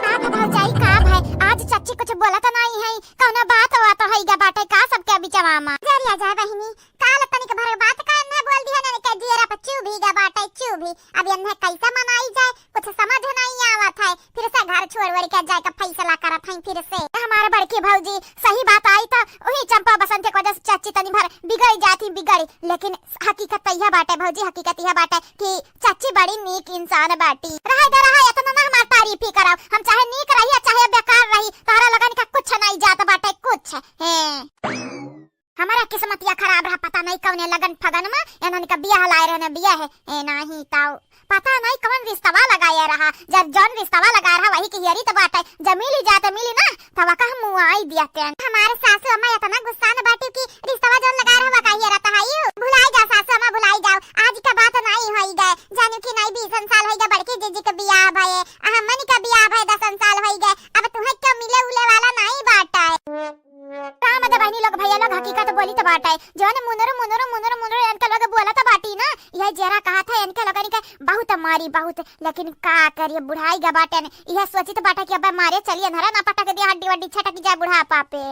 का भा भौजाई, का भा? आज चच्ची कुछ बोलत नाई है, कौनो बात वात होई गा बाटे का सबके बिचवा मा? जरिया जा बहिनी, काल तनिक भर बात का न बोल दिया न के जियरा पे चुभी गा बाटे, चुभी। अब इन्हें कैसे मनाई जाए, कुछ समझ नहीं आवत है। फिर से घर छोड़ वड़ के जाए का फैसला करत है फिर से। हमार बड़की भौजी सही बात आई तो वही चंपा बसंती के वजह से चच्ची तनी भर बिगड़ जाती, बिगड़ी, लेकिन हकीकत तो यह बाटे भौजी, हकीकत यह बाटे कि चाची बड़ी नीक इंसान बाटी। रहे दे रहे, इतना ना हमार तारीफ ही कराओ। हम चाहे नीक रही, चाहे बेकार रही, तोहरा लगन का कुछ नहीं जात बाटे, कुछ। हैं। हमारा किस्मतिया खराब रहा, पता नहीं कौने लगन फगन में एनहन का बियाह लाए रहने, बियाह है, ए नाही ताऊ। पता नहीं कौन रिश्तवा लगाए रहा, जब जौन रिश्तवा लगाए रहा वही की हियरी त बाटे, जब मिली जाते मिली ना, तब का हम मुआई दिया तेन। हमारे सासू अम्मा इतना गुस्सा न बाटी कि रिश्तवा जौन लगाए रहा वका हियरा त हाई। भुलाई जा सासू अम्मा, भुलाई जाओ, आज का बात नहीं होई गए, जानू कि नहीं बीसन साल होई गए बड़की जीजी के बियाह भये, आ हमनी का बियाह भये दसन साल होई गए, अब तुहे क्यों मिले उले वाला नहीं बाटे। राम दे बहिनी लोग, भैया लोग, हकीकत बोली त बाटे। जौन मुनरो, मुनरो, मुनरो, मुनरो इनके लोग बोलत बाटी ना, यह जेरा कहत है इनके लोगन के बहुत मारी, बहुत। लेकिन का करिए, बुढ़ाई गा बाटेन, यह सोचित बाटे कि अब मारे चलिए, धरा ना पटक दिया, हड्डी वड्डी छटक जाए बुढ़ापा पे।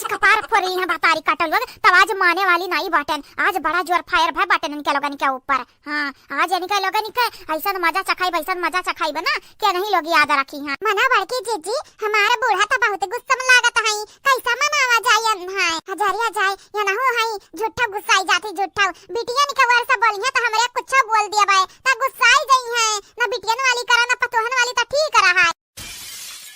कपार फोरी है बतारी काटल लोग, तब आज माने वाली नाई बाटेन। आज बड़ा जोर फायर भय बाटेन इनके लोगन के ऊपर। हाँ, आज इनके लोगन के ऐसन मजा चखाइब, ऐसन मजा चखाइब ना, के नहीं लोग याद रखी हैं। मना बड़की जीजी, हमार बूढ़ा त बहुत गुस्सा में लागत हई, कैसा मनावा जाई अन्हाय? हजारिया जाए, या नहु हई, झूठा गुस्साई जाती, झूठा। बिटियन के वर से बोलिहे त हमरे कुछ बोल दिया बाय, त गुस्साई जाई है। ना बिटियन वाली करा, ना पतोहन वाली, त ठीक रहा।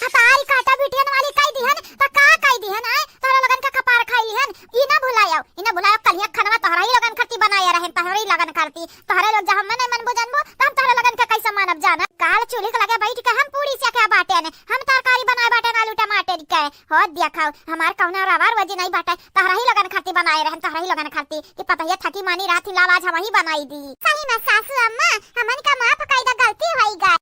हतारी काटा बिटियन वाली कह दिहन, त का कह दिहन, आय? तोहरा लोगन का कपार खाई लिहन। ई ना भुलायो, ई ना भुलायो, कलिया खनवा तोहरा ही लोगन खरती बनाए रहन, तोहरा ही लोगन खरती। तोहरे लोग जब हमें नहीं मन बुझनबो, त हम तोहरे लोगन के कैसे मानब जाना? काल चूल्ही के लगे बैठ के हम पूरी से क्या बाटे ने, हम तरकारी बनाए बाटे ने आलू टमाटर के। हो देखो, हमार कौनो रवा रोजी नहीं बाटे, तोहरा ही लोगन खरती बनाए रहन, तोहरा ही लोगन खरती। कि पतोहिया थकी मानी रहत ही, लाव आज हम ही बनाई दी। सही में सासू अम्मा, हमन का माफ कई दा, गलती होई गई।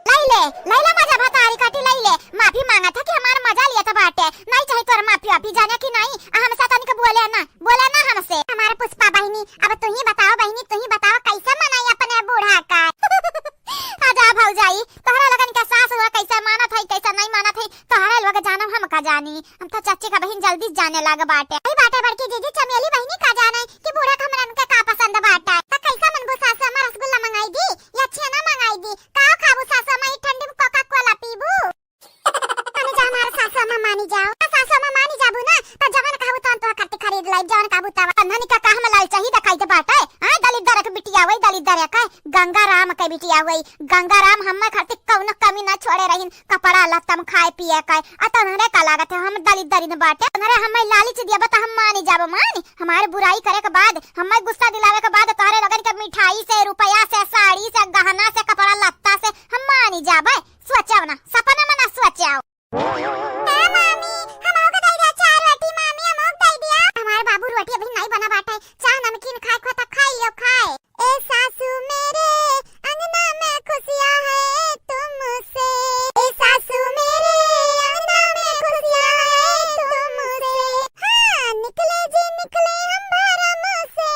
लैले, लैला मजा भतारी काटी लैले। माफी मांगत है कि हमार मजा लियत बाटे। नहीं चाही तोर माफी वाफी, जाने कि नहीं? आ हमसे तनिक बोले ना, बोले ना हमसे। हमार पुष्पा बहिनी, अब तू ही बताओ बहिनी, तू ही बताओ कैसे मनाई अपने बूढ़ा का? आजा भौजाई, तोहरा लोगन के सास हुआ कैसे मानत है, कैसे नहीं मानत है, तोहरा लोग जानो हम का जानी। हम तो चाची का बहिन जल्दी जाने लाग बाटे। ई बाटे बड़की जीजी, चमेली बहिनी का जाने कि बूढ़ा का हमरन के का पसंद बाटे। त कैसा मनबू सासू अम्मा, रसगुल्ला मंगाई दी या छेना मंगाई दी? का खाबू सासू अम्मा, ई ठंडी में कोका कोला पीबू? मानी जा हमार सासू अम्मा, मानी जाओ। त सासू अम्मा मानी जाबू ना, त जवन कहबू तवन तोह खातिर खरीद लाई, जवन कहबू तवन। अन्हन का का हम लालचाही देखाई दे बाटे? हाँ, दलिद्दर के बिटिया वही दलिद्दर के, गंगा राम के बिटिया वही। गंगा राम हमें खातिर कौनो कमी ना छोड़े रहिन, कपड़ा लत्ता में, खाए पिए का। आ तोहरे का लागत है हम दलिद्दरिन बाटे? तोहरे हमें लालच दिया बा त हम मानी जाबो, मानी। हमारे बुराई करे के बाद, हमें गुस्सा दिलावे के बाद तोहरे लोगन के मिठाई से, रुपया से, साड़ी से, गहना से, कपड़ा लत्ता से हम मानी जाबे। सोचो ना, सपना में ना सोचो। ए मामी, हमहू के दे दिया चार रोटी, मामी, हमहू के दे दिया। हमार बाबू रोटी अभी नहीं बना बाटे, चाह नमकीन खाए को त खाई लियो, खाए। ए सासू मेरे, अंगना में खुशियाँ है तुमसे। ए सासू मेरे, अंगना में खुशियाँ है तुमसे। हाँ, निकले जी निकले हम भरम से,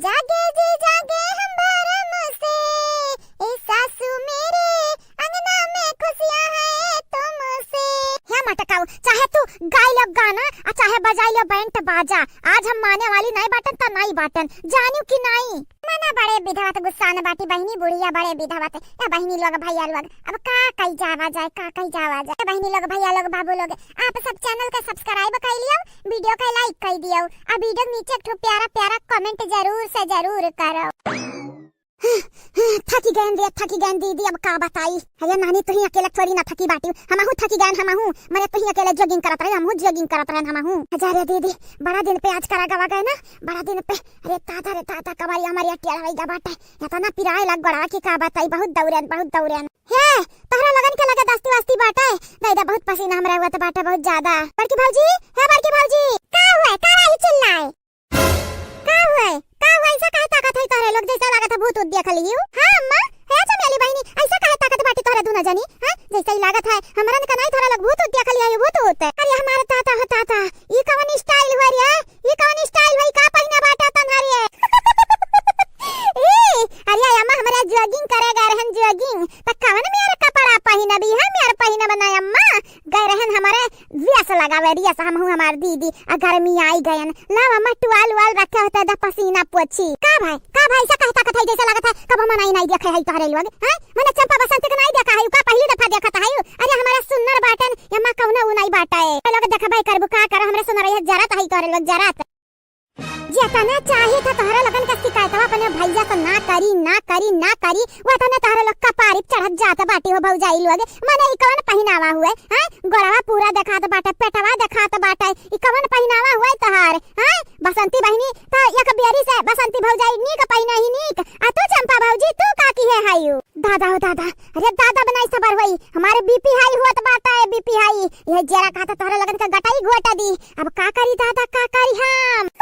जागे जी जागे हम भरम से। ए सासू मेरे, अंगना में खुशियाँ है तुमसे। हे मटकाऊ, चाहे तू गाई लो गाना, आ चाहे बजाई लो बैंड बाजा, आज हम माने वाली नहीं बाटन त नहीं बाटन, जानियो कि नहीं? मना बड़े विधवत गुस्सा न बाटी बहिनी बुढ़िया बड़े विधवत। या बहिनी लोग भैया लोग, अब का कही जावा जाए, का कही जावा जाए? बहिनी लोग भैया लोग बाबू लोग, आप सब चैनल के सब्सक्राइब कर लियो, वीडियो के लाइक कर दियो, आ वीडियो के नीचे एक ठो प्यारा प्यारा कमेंट जरूर से जरूर करो। थकी गयन रे, थकी गयन दीदी, अब का बताई। अरे नानी, तुही अकेले थोड़ी ना थकी बाटी, हमहू थकी गयन, हमहू। मरे तुही अकेले जॉगिंग करत रहे, हमहू जॉगिंग करत रहे, हमहू। जा रे दीदी, बड़ा दिन पे आज करा गवा गए ना, बड़ा दिन पे। अरे दादा रे दादा, कमरिया मरिया टेढ़ होई गा बाटे। इतना पिराए लग गड़ा कि का बताई, बहुत दौड़न, बहुत दौड़न। हे, तोहरा लगन के लगे दस्ती वस्ती बाटे? दादा, बहुत पसीना हमरा हुआ त बाटे, बहुत ज्यादा। बड़की भौजी, हे बड़की भौजी। का हुआ, का रही चिल्लाए? का हुए? का हुए? ऐसा काहे ताकत है तोहरे लोग? जैसा लागत है भूत उत देख लियो। हाँ अम्मा, हे चमेली बहिनी, ऐसा काहे ताकत बाटी तोहरे दुनो जनी? हाँ, जैसा ही लागत है हमरन का नहीं तोहरे लोग भूत उत देख लियो, भूत उत। अरे हमारे ताता हो ताता, ई कवन स्टाइल हुआ रे? ई कवन स्टाइल हुआ? का पहिने बाटा तन्हारी है? ए, अरे अम्मा, हमरा जॉगिंग करे गए रहन, जॉगिंग। त कवन मेर कपड़ा पहिनबी? हम मेर पहिनब ना अम्मा, गए रहन हमारे रियस लगावे, रियस, हमहू हमार दीदी, आ गर्मी आई गयन। लावा, मैं टुआल उआल रखे होते, द पसीना पोछी। का भाई, का भाई, ऐसा कहता कथई जैसे लगत है कब मनाई नहीं देखे है तोहरे लोग, हैं? मने चंपा बसंत के नहीं देखा है, का पहली दफा देखत है? अरे हमारे सुन्नर बाटन, या माँ कौनो उ नहीं बाटे। ए लोग देखबे करबू, का कर, हमरे सुन्नर ये जरत है तोहरे लोग, जरत। जेतना चाही था तोहरे लोगन के शिकायतवा अपने भैया से ना करी, ना करी, ना करी, वतने तोहरे लोग कपारी पे चढ़त जात बाटी हो भौजाई लोग। मने ई कवन पहिनावा हुए, हैं? गोड़वा पूरा देखात बाटे, पेटवा देखात बाटे, ई कवन पहिनावा हुए तोहार, हैं? बसंती बहिनी त एक बेरी से बसंती भौजाई नीक पहिने ही नीक, आ तू चंपा भौजी, तू का किहे हायू? दादा हो दादा, अरे दादा बनाई सबर होई, हमारे बीपी हाई होत बाटे, बीपी हाई। ये जरा कहा था तोहरे लोगन के गटाई घोटा दी। अब का करी दादा, का करी हम?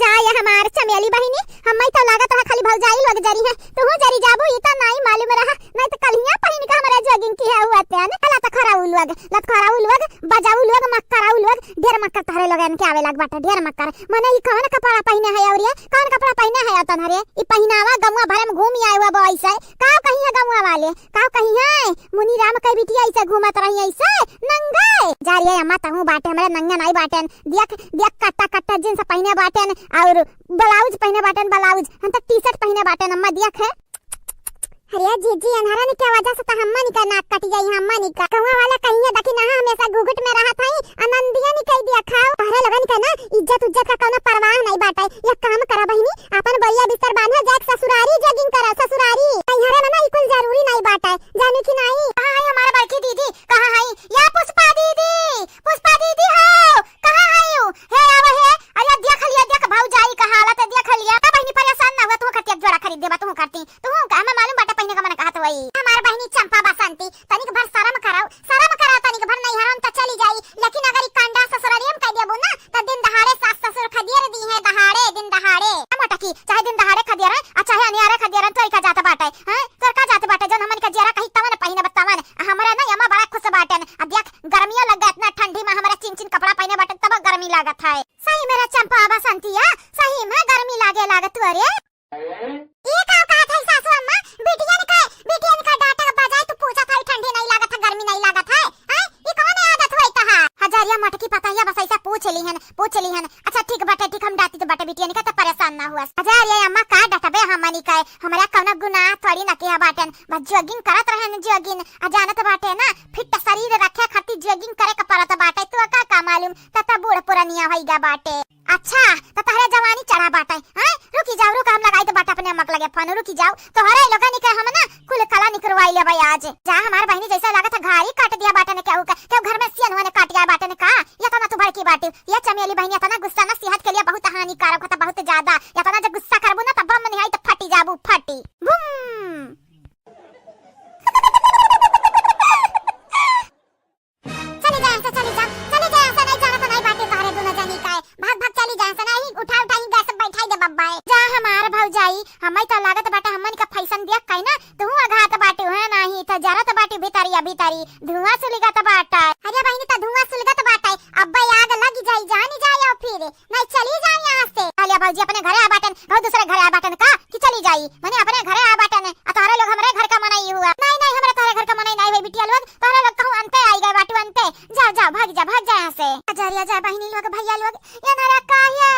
जा ये हमार चमेली बहिनी, हम्मई तो लागत रहा खाली भौजाई लोग जरी है, तू जरी जाबू ई तो नाई मालूम रहा, नहीं तो कलिया पहिन के हमारे jogging किहे हुआ ते ना, लत खराऊ लोग, लत खराऊ लोग, बजाऊ लोग, मक्कराऊ लोग, ढेर मक्कर तोहरे लोगन के आवे लाग बाटे, ढेर मक्कर। मने ई कौन कपड़ा पहिने है और ये कौन कपड़ा पहिने है तोहरे? ई पहिनावा गमुआ भरे में घूमी आए हुआ बॉय से, का कही है गमुआ वाले? का कही है, मुनी राम के बिटिया ऐसे घूमत रही ऐसे नंगे? जा रे अम्मा, तहूँ बाटे, हमरे नंगे नहीं बाटेन। देख, देख, कट्टा, कट्टा jeans पहिने बाटेन और blouse पहिने बाटेन, blouse। हम तो T-shirt पहिने बाटेन, अम्मा, देख है। अरे जीजी, अन्हरन के वजह से तो हम्मन का नाक कट जाई, हम्मन का। गौवा वाला कहिए, देखी ना, हमेशा घुघुट में रहत हई, आनंदिया निकल दिया खाओ। तोहरे लोगन के ना इज्जत उज्जत का कौनो परवाह नहीं बाटे। एक काम करा बहिनी, अपन बोरिया बिस्तर बांधा, जाके ससुरारी jogging करा, ससुरारी। नैहरे में ना ई कुल जरूरी नहीं बाटे, जानू कि नहीं? कहाँ है हमारा बड़की दीदी? कहाँ है या पुष्पा दीदी? पुष्पा दीदी हो, कहाँ है यू? हे आवा हे, अरे देख लिया, देख भौजाई का हालत है, देख लिया। ना बहिनी परेशान ना हुआ, तू करती एक जोड़ा खरीद देबा, तू करती, तू का हमें मालूम बाटे पहिने का मन कहत होई। हमार बहिनी चंपा बसंती, तनिक भर शर्म करो, शर्म करो तनिक भर, नैहरन त चली जाई, लेकिन अगर ई कांडा ससुरारियम कह देबू ना, त दिन दहाड़े सास ससुर खदेर दी है, दहाड़े, दिन दहाड़े। हम मोटकी, चाहे दिन दहाड़े खदेरन, आ चाहे अनियारे खदेरन, तोर का जात बाटे, हैं? तोर का जात बाटे, जौन हमन के जियरा कही तवन पहिनब तवन। आ हमरा ना अम्मा बड़ा खुश बाटेन। आ देख, गर्मियों लग गए, इतना ठंडी में हमरा चिन चिन कपड़ा पहिने बाटेन, तब गर्मी लागत है। सही में रे चंपा बसंतिया, सही में गर्मी लागे लागत तोरे। ये का कहत है सासू अम्मा? बिटियन का, बिटियन का डांटे के बजाय तू पूछत है, ठंडी नहीं लागत है, गर्मी नहीं लागत है? हैं? ई कौन आदत होई तहार? हजारिया मोटकी पतहिया बस ऐसा पूछ लिहन, पूछ लिहन। अच्छा ठीक बाटे, ठीक, हम डांटी तो बाटे बिटियन का, तो परेशान ना हुआ। हजारिया अम्मा का डटबे हमनी का, हमरा कौनो गुनाह थोड़ी ना किया बाटेन, बस jogging करत रहेन, jogging। आ जानत बाटे ना, fit शरीर रखे खातिर jogging करे के पड़त बाटे, तू का, का मालूम, त, त बूढ़ पुरनिया होइगा बाटे। अच्छा, त तहरे जवानी चढ़ा बाटे, हैं? रुकी जाओ, रुक, हम लगाई तो बाटे अपने अम्मा के लगे फोन, रुकी जाओ। तोहरे लोगन के हम ना कुल कला निकरवाई लेबै आज। जा हमार बहिनी, जैसा लागत है घारी काट दिया बाटे ने केहू का, केहू घर में सियन हुआ ने काट गया बाटे ने का? ये तो ना तू भड़की बाटी। ये चमेली बहिनी इतना गुस्सा ना सेहत के लिए बहुत हानिकारक होता, बहुत ज्यादा। इतना जब गुस्सा करबू ना तब बम निहाई तो फटी जाबू, फटी। बूम। चली जा यहाँ से, चली जा, चली जा यहाँ से, नहीं जाना तो नहीं बाटे तोहरे दोनों जनी का है। भाग, भाग, चली जा यहाँ से, नहीं उठा, उठा ही गैस बैठाई दे बब्बा है। जा हमार भौजाई, हमें तो लागत बाटे हमन का फैशन देख के ना, तू अघात बाटे है, नहीं तो जरत बाटे भीतरिया भीतरी, धुआं सुलिगत बाटे। अरे बहिनी, तो धुआं सुलिगत बाटे, अब्बे आग लग जाई, जानी जाए और फिर नहीं चली जाए यहाँ से। कहलिया भौजी अपने घरे आ बाटन, बहुत दूसरे घरे आ बाटन का कि चली जाई, मने अपने घरे आ बाटन, आ तोहरे लोग हमरे घर का मनई हुआ। नहीं, नहीं, हमरे तोहरे घर का मनई नहीं हुई बिटिया लोग, तोहरे लोग कहूँ अंते आई गए बाटू अंते। जा, जा, भाग जा, भाग जा यहाँ से। अजरिया जा बहिनी लोग, भैया लोग, ये नरे काहे,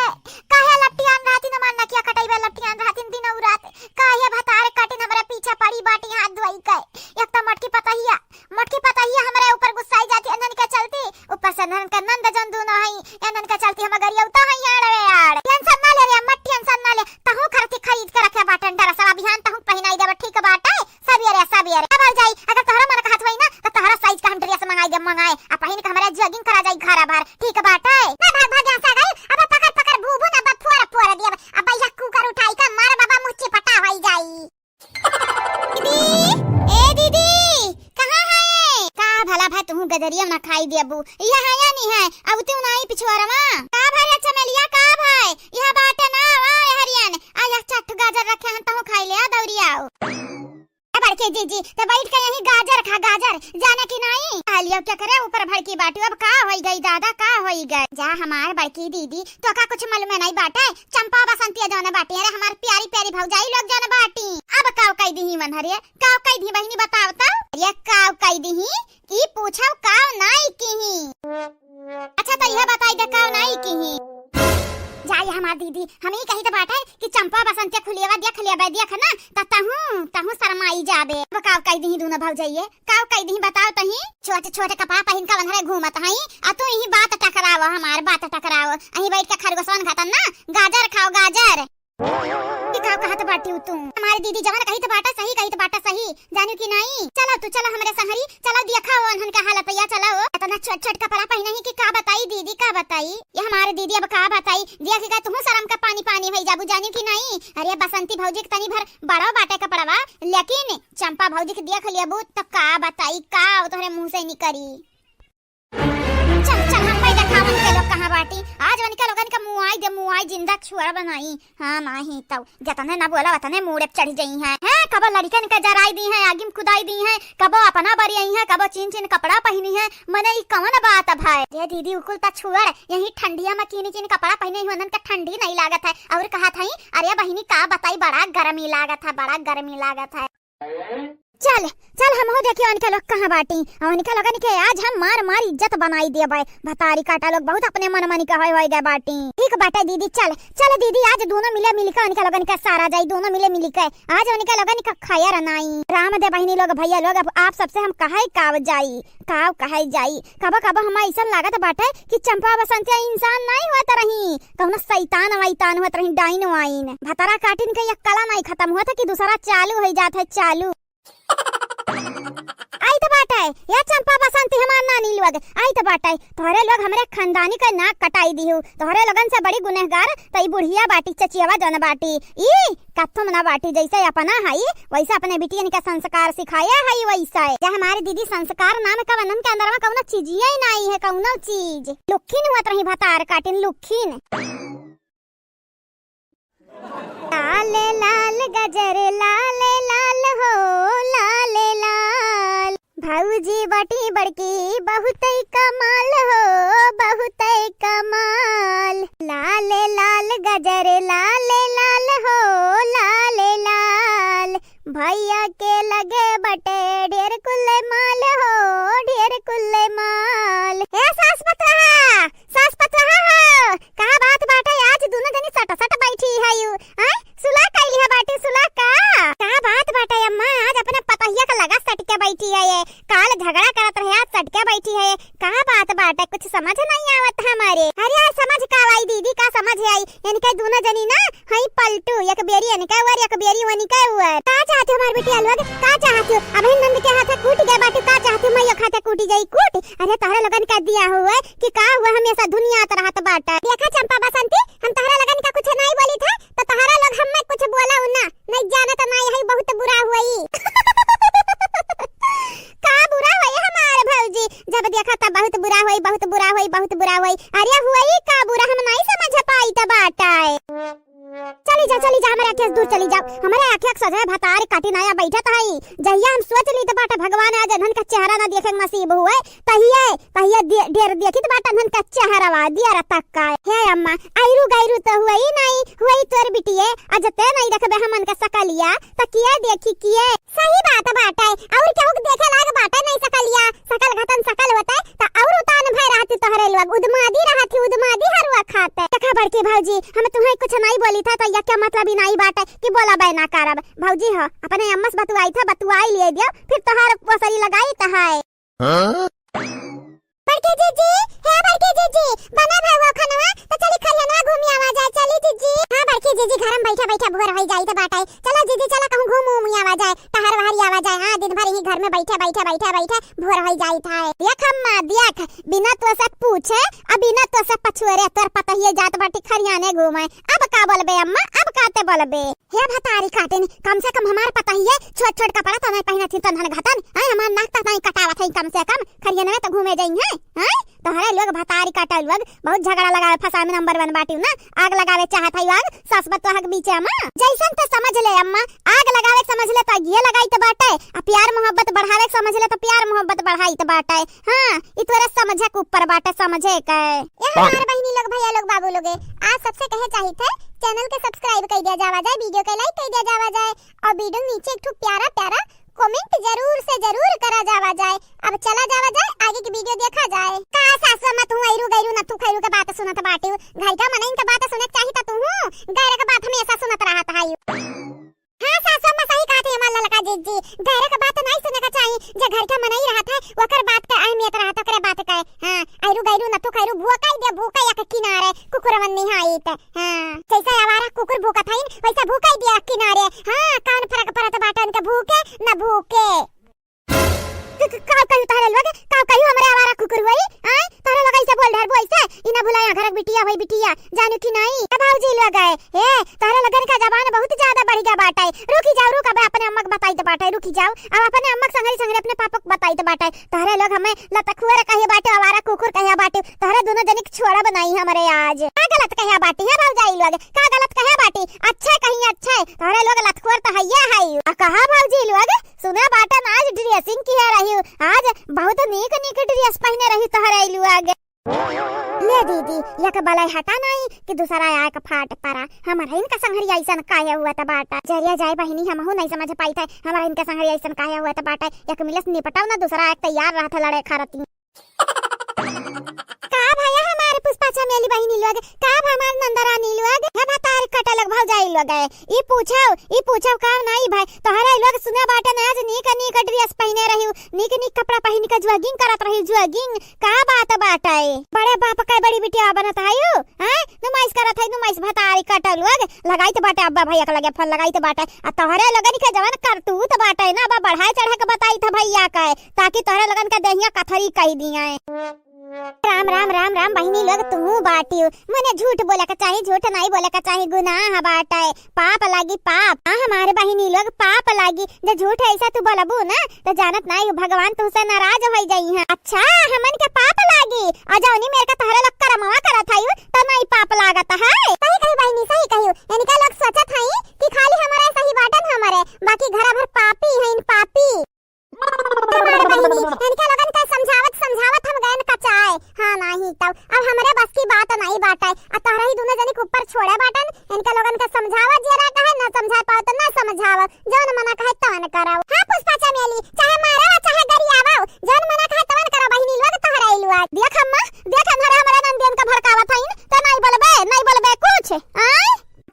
काहे लपटियान रहती न मानना किया कटैबे लपटियान रहती दिन और रात, काहे भतार काटिन हमरे पीछे पड़ी बाटी हाथ धोई के। एक तो मोटकी पतहिया, मोटकी पतहिया हमरे ऊपर गुस्साई जाती है, नन के चलती, ऊपर से नन के नंद जन दूनो हई, ये नन के चलती हम गरियौता हई, यार रे यार। टेंशन ना ले रे अम्मा, टेंशन ना ले, तहूँ खरती खरीद के रखे बाटन डरा सब, अभियान तहूँ पहिनाई देबे, ठीक बाटे? सबेरे, सबेरे। अब आ जाई, अगर तोहरा मन कहत होई ना, तो तोहरा साइज का हम ड्रेस मंगाई दे, मंगाए। आ पहिन के हमरा जॉगिंग करा जाई घर भर। ठीक बाटे? ना भाग, भाग यहाँ से आ गई। अब पकड़, पकड़, भू, भू, ना बा, फोर, फोर दिया। अब भैया कुकर उठाई का मार बाबा मुँह चिपटा होई जाई। दीदी, ए दीदी, कहाँ है? का भला भाई तू गजरिया ना खाई देबू? यह है या नहीं है? अब तू ना आई पिछुआरमा। का भाई अच्छा मेलिया, का भाई? यह बाटे ना, वा, यह हरियन। आ, यह चार ठो गाजर रखे हैं, तहूँ खाई ले, आ, दौरी आओ। ए बड़की जीजी, तो बैठ के यही गाजर खा, गाजर, जाने की नहीं? कहलियो क्या करे, ऊपर भड़की बाटू, अब का होई गई दादा, का होई गई? जा हमार बड़की दीदी, तो का कुछ मालूम नहीं बाटे? चंपा बसंतिया जौन बाटी, अरे हमार प्यारी प्यारी भौजाई लोग जौन बाटी, अब काव कई दिही मन हरे, काव कई दी बहिनी बताव तो? अरे काव कई दिही? ई पूछव काव नाई किही? अच्छा, तो यह बताई दे, काव नाई किही? जाई ए हमार दीदी, हम ई कहित बाटे कि चंपा बसंतिया खुलेवा देख लेबे, देख ना, त तहूँ, तहूँ शरमाई जाबे। अब काव कहि दिहीं दूनो भौजइये, काव कहि दिहीं बताओ तहीं? छोट छोट कपड़ा पहिन के बन्हरे घूमत हई, आ तू इहीं बात टकराव, हमार बात टकराव। अहीं बैठ के खरगोशवन खातन ना, गाजर खाओ, गाजर। ई काव कहत बाटिउ तू? हमार दीदी जवन कहित बाटे सही, कहित बाटे सही। जानिउ कि नाई? चलो तू, चलो हमरे संहरी, चलो देखा हो उन्हन के हालत या, चलो। इतना छोट छोट कपड़ा पहिने ही कि का बताई दीदी, का बताई? ये हमार दीदी अब का बताई, देख के तुहूँ शरम का पानी पानी होई जाबू, जानिउ कि नाई? अरे बसंती भौजी के तनी भर बड़ो बाटे कपड़वा, लेकिन चंपा भौजी के देख लेबू त का बताई, का तोहरे मुँह से निकरी। चल, चल, हम पहिले देखावन के लोग कहाँ बाटी। आज वनिका लोगन का मुआई दे, मुआई जिंदा छुअर बनाई। हाँ, माही तौ जतने ना बोला, वतने मूड़े पे चढ़ जइहैं। हैं, कबो लड़िकन का जराई दिहैं, आगी में कुदाई दिहैं, कबो अपना बरियइहैं, कबो चीन चीन कपड़ा पहिनिहैं। मने ई कवन बात अब है? रे दीदी, उ कुल त छुअर, यही ठंडिया में चीन चीन कपड़ा पहिने ही, उन्हन के ठंडी नहीं लागत है। और कहत हई, अरे बहिनी, का बताई, बड़ा गर्मी लागत है, बड़ा गर्मी लागत है। चल, चल, हमहू देखी उनके लोग कहाँ बाटी। और उनके लोगन के आज हम मार मार इज्जत बनाई देबे। भतारी काटा लोग बहुत अपने मन मन के होए होए गए बाटी। ठीक बाटे दीदी, चल, चल दीदी, आज दोनों मिले मिल के उनके लोगन के सारा जाई, दोनों मिले मिल के आज उनके लोगन के खैर नाई। राम दे बहिनी लोग, भैया लोग, अब आप सबसे हम कहे काव जाई, काव कहे जाई। कबो कबो हमें ऐसन लागत बाटे कि चंपा बसंतिया इंसान नाई होत रही, कौनो शैतान वैतान होत रही, डाइन वाइन। भतरा काटिन के एक कला नाई खत्म होत कि दूसरा चालू हो जात है, चालू। आई तो बाटे, या चंपा बसंती हमार नानी लोग, आई तो बाटे, तोहरे लोग हमरे खानदानी के नाक कटाई दिहू, तोहरे लोगन से बड़ी गुनहगार त ई बुढ़िया बाटी, चचियावा जन बाटी, ई कत्थम ना बाटी, जैसे अपना हई वैसे अपने बिटियन के संस्कार सिखाया हई वैसे। जा हमारे दीदी संस्कार नाम का वनन के अंदर में कौनो चीजिया ही नाई है, कौनो चीज। लुखिन हुआ तरही भतार काटिन लुखिन। लाल लाल गजर लाल लाल हो लाल लाल। भौजी बटी बड़की बहुतै कमाल हो बहुतै कमाल। लाल लाल गजर लाल लाल हो लाल लाल। भैया के लगे बटे ढेर कुल्ले माल हो ढेर कुल्ले माल। ए सास पतोहा, सास पतोहा हो, का बात बाटे, आज दुनो जनी सट सट बैठी हयू? आय, सुलह कइली है बाटी, सुलह का? का बात बाटे अम्मा, आज अपने पतहिया के लगा सट के बैठी है ये। काल झगड़ा करत रहे, आज सट के बैठी है ये। का बात बाटे, कुछ समझ नहीं आवत हमारे। अरे आज समझ का आई दीदी, का समझ आई? इनके दुनो जनी ना हई पलटू, एक बेरी इनके ऊपर, एक बेरी उनके ऊपर। का चाहत हो हमार बेटिया लोग, का चाहत हो? अबही नंद के हाथे कूट गए बाटू, का चाहत हो? मैया खाते कूटी जाई कूट। अरे तोहरे लोगन का दिया हुआ कि का हुआ, हमेशा धुनियात रहत बाटे। देखा चंपा बसंती, हम तोहरा लोगन का कुछ नहीं बोली थे, तो तोहरा लोग हमें कुछ बोला ना, नहीं जानत नहीं है, बहुत बुरा हुई। का बुरा हुई हमार भौजी, जब देखा तब बहुत बुरा हुई, बहुत बुरा हुई, बहुत बुरा हुई। अरे हुई का बुरा, हम नहीं समझ पाई त बाटे। चली जा, चली जा, हमारे आँखें से दूर चली जाओ। हमारे आँखें के सोझे भतार काटी नाया बैठत हई। जहिया हम सोच ली त बाटे भगवान आज इन्हन का चेहरा ना देखे के नसीब हुए, तहिए, तहिए दे-, ढेर देखी त बाटे इन्हन का चेहरवा, दिया रतक का। हे अम्मा, आयरू गैरू त हुए ही नहीं, हुए ही तोर बिटिए, आज ते नहीं देखबे हमन का सकलिया, त किए देखी किए। सही बात बाटे, और केहू के देखे लाग बाटे नहीं सकलिया, सकल घतन सकल होते, त और उतान भय रहती तोहरे लोग, उदमादी रहती, उदमादी हरुआ खाते। देखा बड़की भौजी, हम तुम्हें कुछ नहीं बोली था, तो यह क्या मतलब ही नहीं बाटे कि बोला बे ना करब। भौजी हो, अपने अम्मा से बतुआई था, बतुआई लिए दियो, फिर तोहर पोसरी लगाई त है। हाँ? बड़की जीजी, हे बड़की जीजी, बना भवा खनवा, त चली खरिहनवा घूमी आवा जाए, चली जीजी। हाँ बड़की जीजी, घर में बैठे बैठे बोर होई जाई त बाटे। चला जीजी, चला कहूँ घूम उम आवा जाए, टहर वहर आवा जाए। हाँ, दिन भर यही घर में बैठे, बैठे, बैठे, बैठे बोर होई जाई था। देख अम्मा, देख, बिना तो से पूछे, अब बिना तो से पछुएरे तोर पतहिए जात बाटी खरियाने घूमे। अब का बोलबे अम्मा, अब का ते बोलबे? हे भतारी काटिन, कम से कम हमार पतहिए छोट छोट कपड़ा तो नहीं पहनत ही, तनहन घतन, हैं, हमार नाक तक नहीं कटावत है, कम से कम खरियनवे तो घूमे जाई हैं, हैं? तोहरे लोग भतारी काटा लोग बहुत झगड़ा लगावे, फसावे में नंबर वन बाटिउ ना, आग लगावे चाहत है आग, सास बतोहा के बीचे में। जैसन तो समझ ले अम्मा, आग लगावे के समझ ले तो आगिए लगाई त बाटे, आ प्यार मोहब्बत बढ़ावे के समझ ले तो प्यार मोहब्बत बढ़ाई त बाटे। हाँ, ई तोरे समझे के ऊपर बाटे, समझे के। ए हमार बहिनी लोग, भैया लोग, बाबू लोगे, आज सबसे कहे चाहित है, channel के subscribe कई दिया जावा जाए, video के like कई दिया जावा जाए, और video नीचे एक ठो प्यारा प्यारा comment जरूर से जरूर करा जावा जाए। अब चला जावा जाए, आगे की video देखा जाए। का सासु अम्मा तू ऐरू गैरू नथु खैरू के बात सुनत बाटिउ? घर का मनइन के बात सुने के चाही त घर का मनई रहत है, ओकर बात का अहमियत रहत, ओकरे बात का। हाँ, अइरू गइरू नथु खइरू भूकइ दे, भूकइ एक किनारे, कुकुरवन निहाइत। हाँ, जैसे आवारा कुकुर भूकत हइन, वैसे भूकइ दे एक किनारे। हाँ, कौन फरक परत बाटे उनके भूके, न भूके। क-, क-, का कहियो तहरे लोग, का कहियो हमरे आवारा कुकुर होई? आय, तहरे लोग ऐसे बोल ढरबो ऐसे? ई ना भुलाया, घर क बिटिया होई बिटिया, जानू कि नाई? ए भौजी लोग आए, ए, तहरे लोगन का जबान बहुत ज्यादा बढ़ गया बाटे। रुकी जाओ, रुक, अब अपने अम्मा के बताई त बाटे, रुकी जाओ। अब अपने अम्मा के संगरी संगरी अपने पापा के बताई त बाटे। तहरे लोग हमें लतखुअर कहे बाटे, आवारा कुकुर कहे बाटे। तहरे दोनों जने के छोड़ा बनाई हमरे आज। का गलत कहे बाटे, हे भौजाई लोग? का गलत कहे बाटे? अच्छे कहीं अच्छे, तहरे लोग लतखुअर त हइये हई। आ कहा भौजी लोग, सुने बाटन आज dressing किहे रही, आज बहुत नीक नीक dress पहिने रही तहरे लोग। ले दीदी, एक बलय हटा नाई कि दूसरा आए का फाट परा। हमरा इनका संगरी ऐसन काहे हुआ त बाटा? जरिया जाए बहिनी, हमहू नहीं समझ पाई थे, हमरा इनका संगरी ऐसन काहे हुआ त बाटा। एक मिलस निपटाऊ ना, दूसरा आए तैयार रहत लड़े खरती। का भया हमारे पुष्पा चमेली बहिनी लोग, का भा हमार नंदरानी लोग, हे भतार कटलक भौजाई लोग है। ई पूछो, ई पूछो का नाई भाई, तोहरे लोग सुने बाटे ना आज नीक नीक dress पहिने रही, नीक नीक कपड़ा पहिन के jogging करत रही, jogging। का बात बाटे? बड़े बाप के बड़ी बिटिया बनत हयू, हैं? नुमाइश करत है, नुमाइश भतारी कटल लोग। लगाइत बाटे अब्बा भैया के लगे फोन लगाइत बाटे। आ तोहरे लोगन के जवन करतूत बाटे ना, अब बढ़ाए चढ़ा के बताइत है भैया के, ताकि तोहरे लोगन के देहिया कथरी कही दिए। राम, राम, राम, राम, बहिनी लोग, तू बाटियो। मने झूठ बोले के चाही, झूठ नहीं बोले के चाही, गुनाह बाटे, पाप लागी, पाप। आ, हमारे बहिनी लोग, पाप लागी। जे झूठ ऐसा तू बोलबू ना, तो जानत नहीं, भगवान तुहसे नाराज होई जाई हैं। अच्छा, हमन के पाप लागी? आ जौनी मेर का तोहरे लोग करमवा करत हयू, तो नहीं पाप लागत है। सही कही बहिनी, सही कही। इनका लोग सोचत हई कि खाली हमारे सही बाटन हमारे, बाकी घर भर पापी हैं, पापी। हमार बहिनी, इनके लोगन के समझावत समझावत हम गएन कचाए। हाँ, नाही तब अब हमरे बस की बात नाही बाटे। आ तोहरा ही दुनो जनी के ऊपर छोड़े बाटन, इनके लोगन के समझावा जियरा कहे, ना समझा पाओ तो ना समझावा, जौन मना कहे तवन करो। हाँ पुष्पा चमेली, चाहे मारो चाहे गरियावो, जौन मना कहे तवन करो बहिनी लोग तोहरा ही लोग। देख अम्मा, देख हमारे, हमारे नंदियन का भड़कावत हईन, तो नहीं बोलबे, नहीं बोलबे कुछ, आय?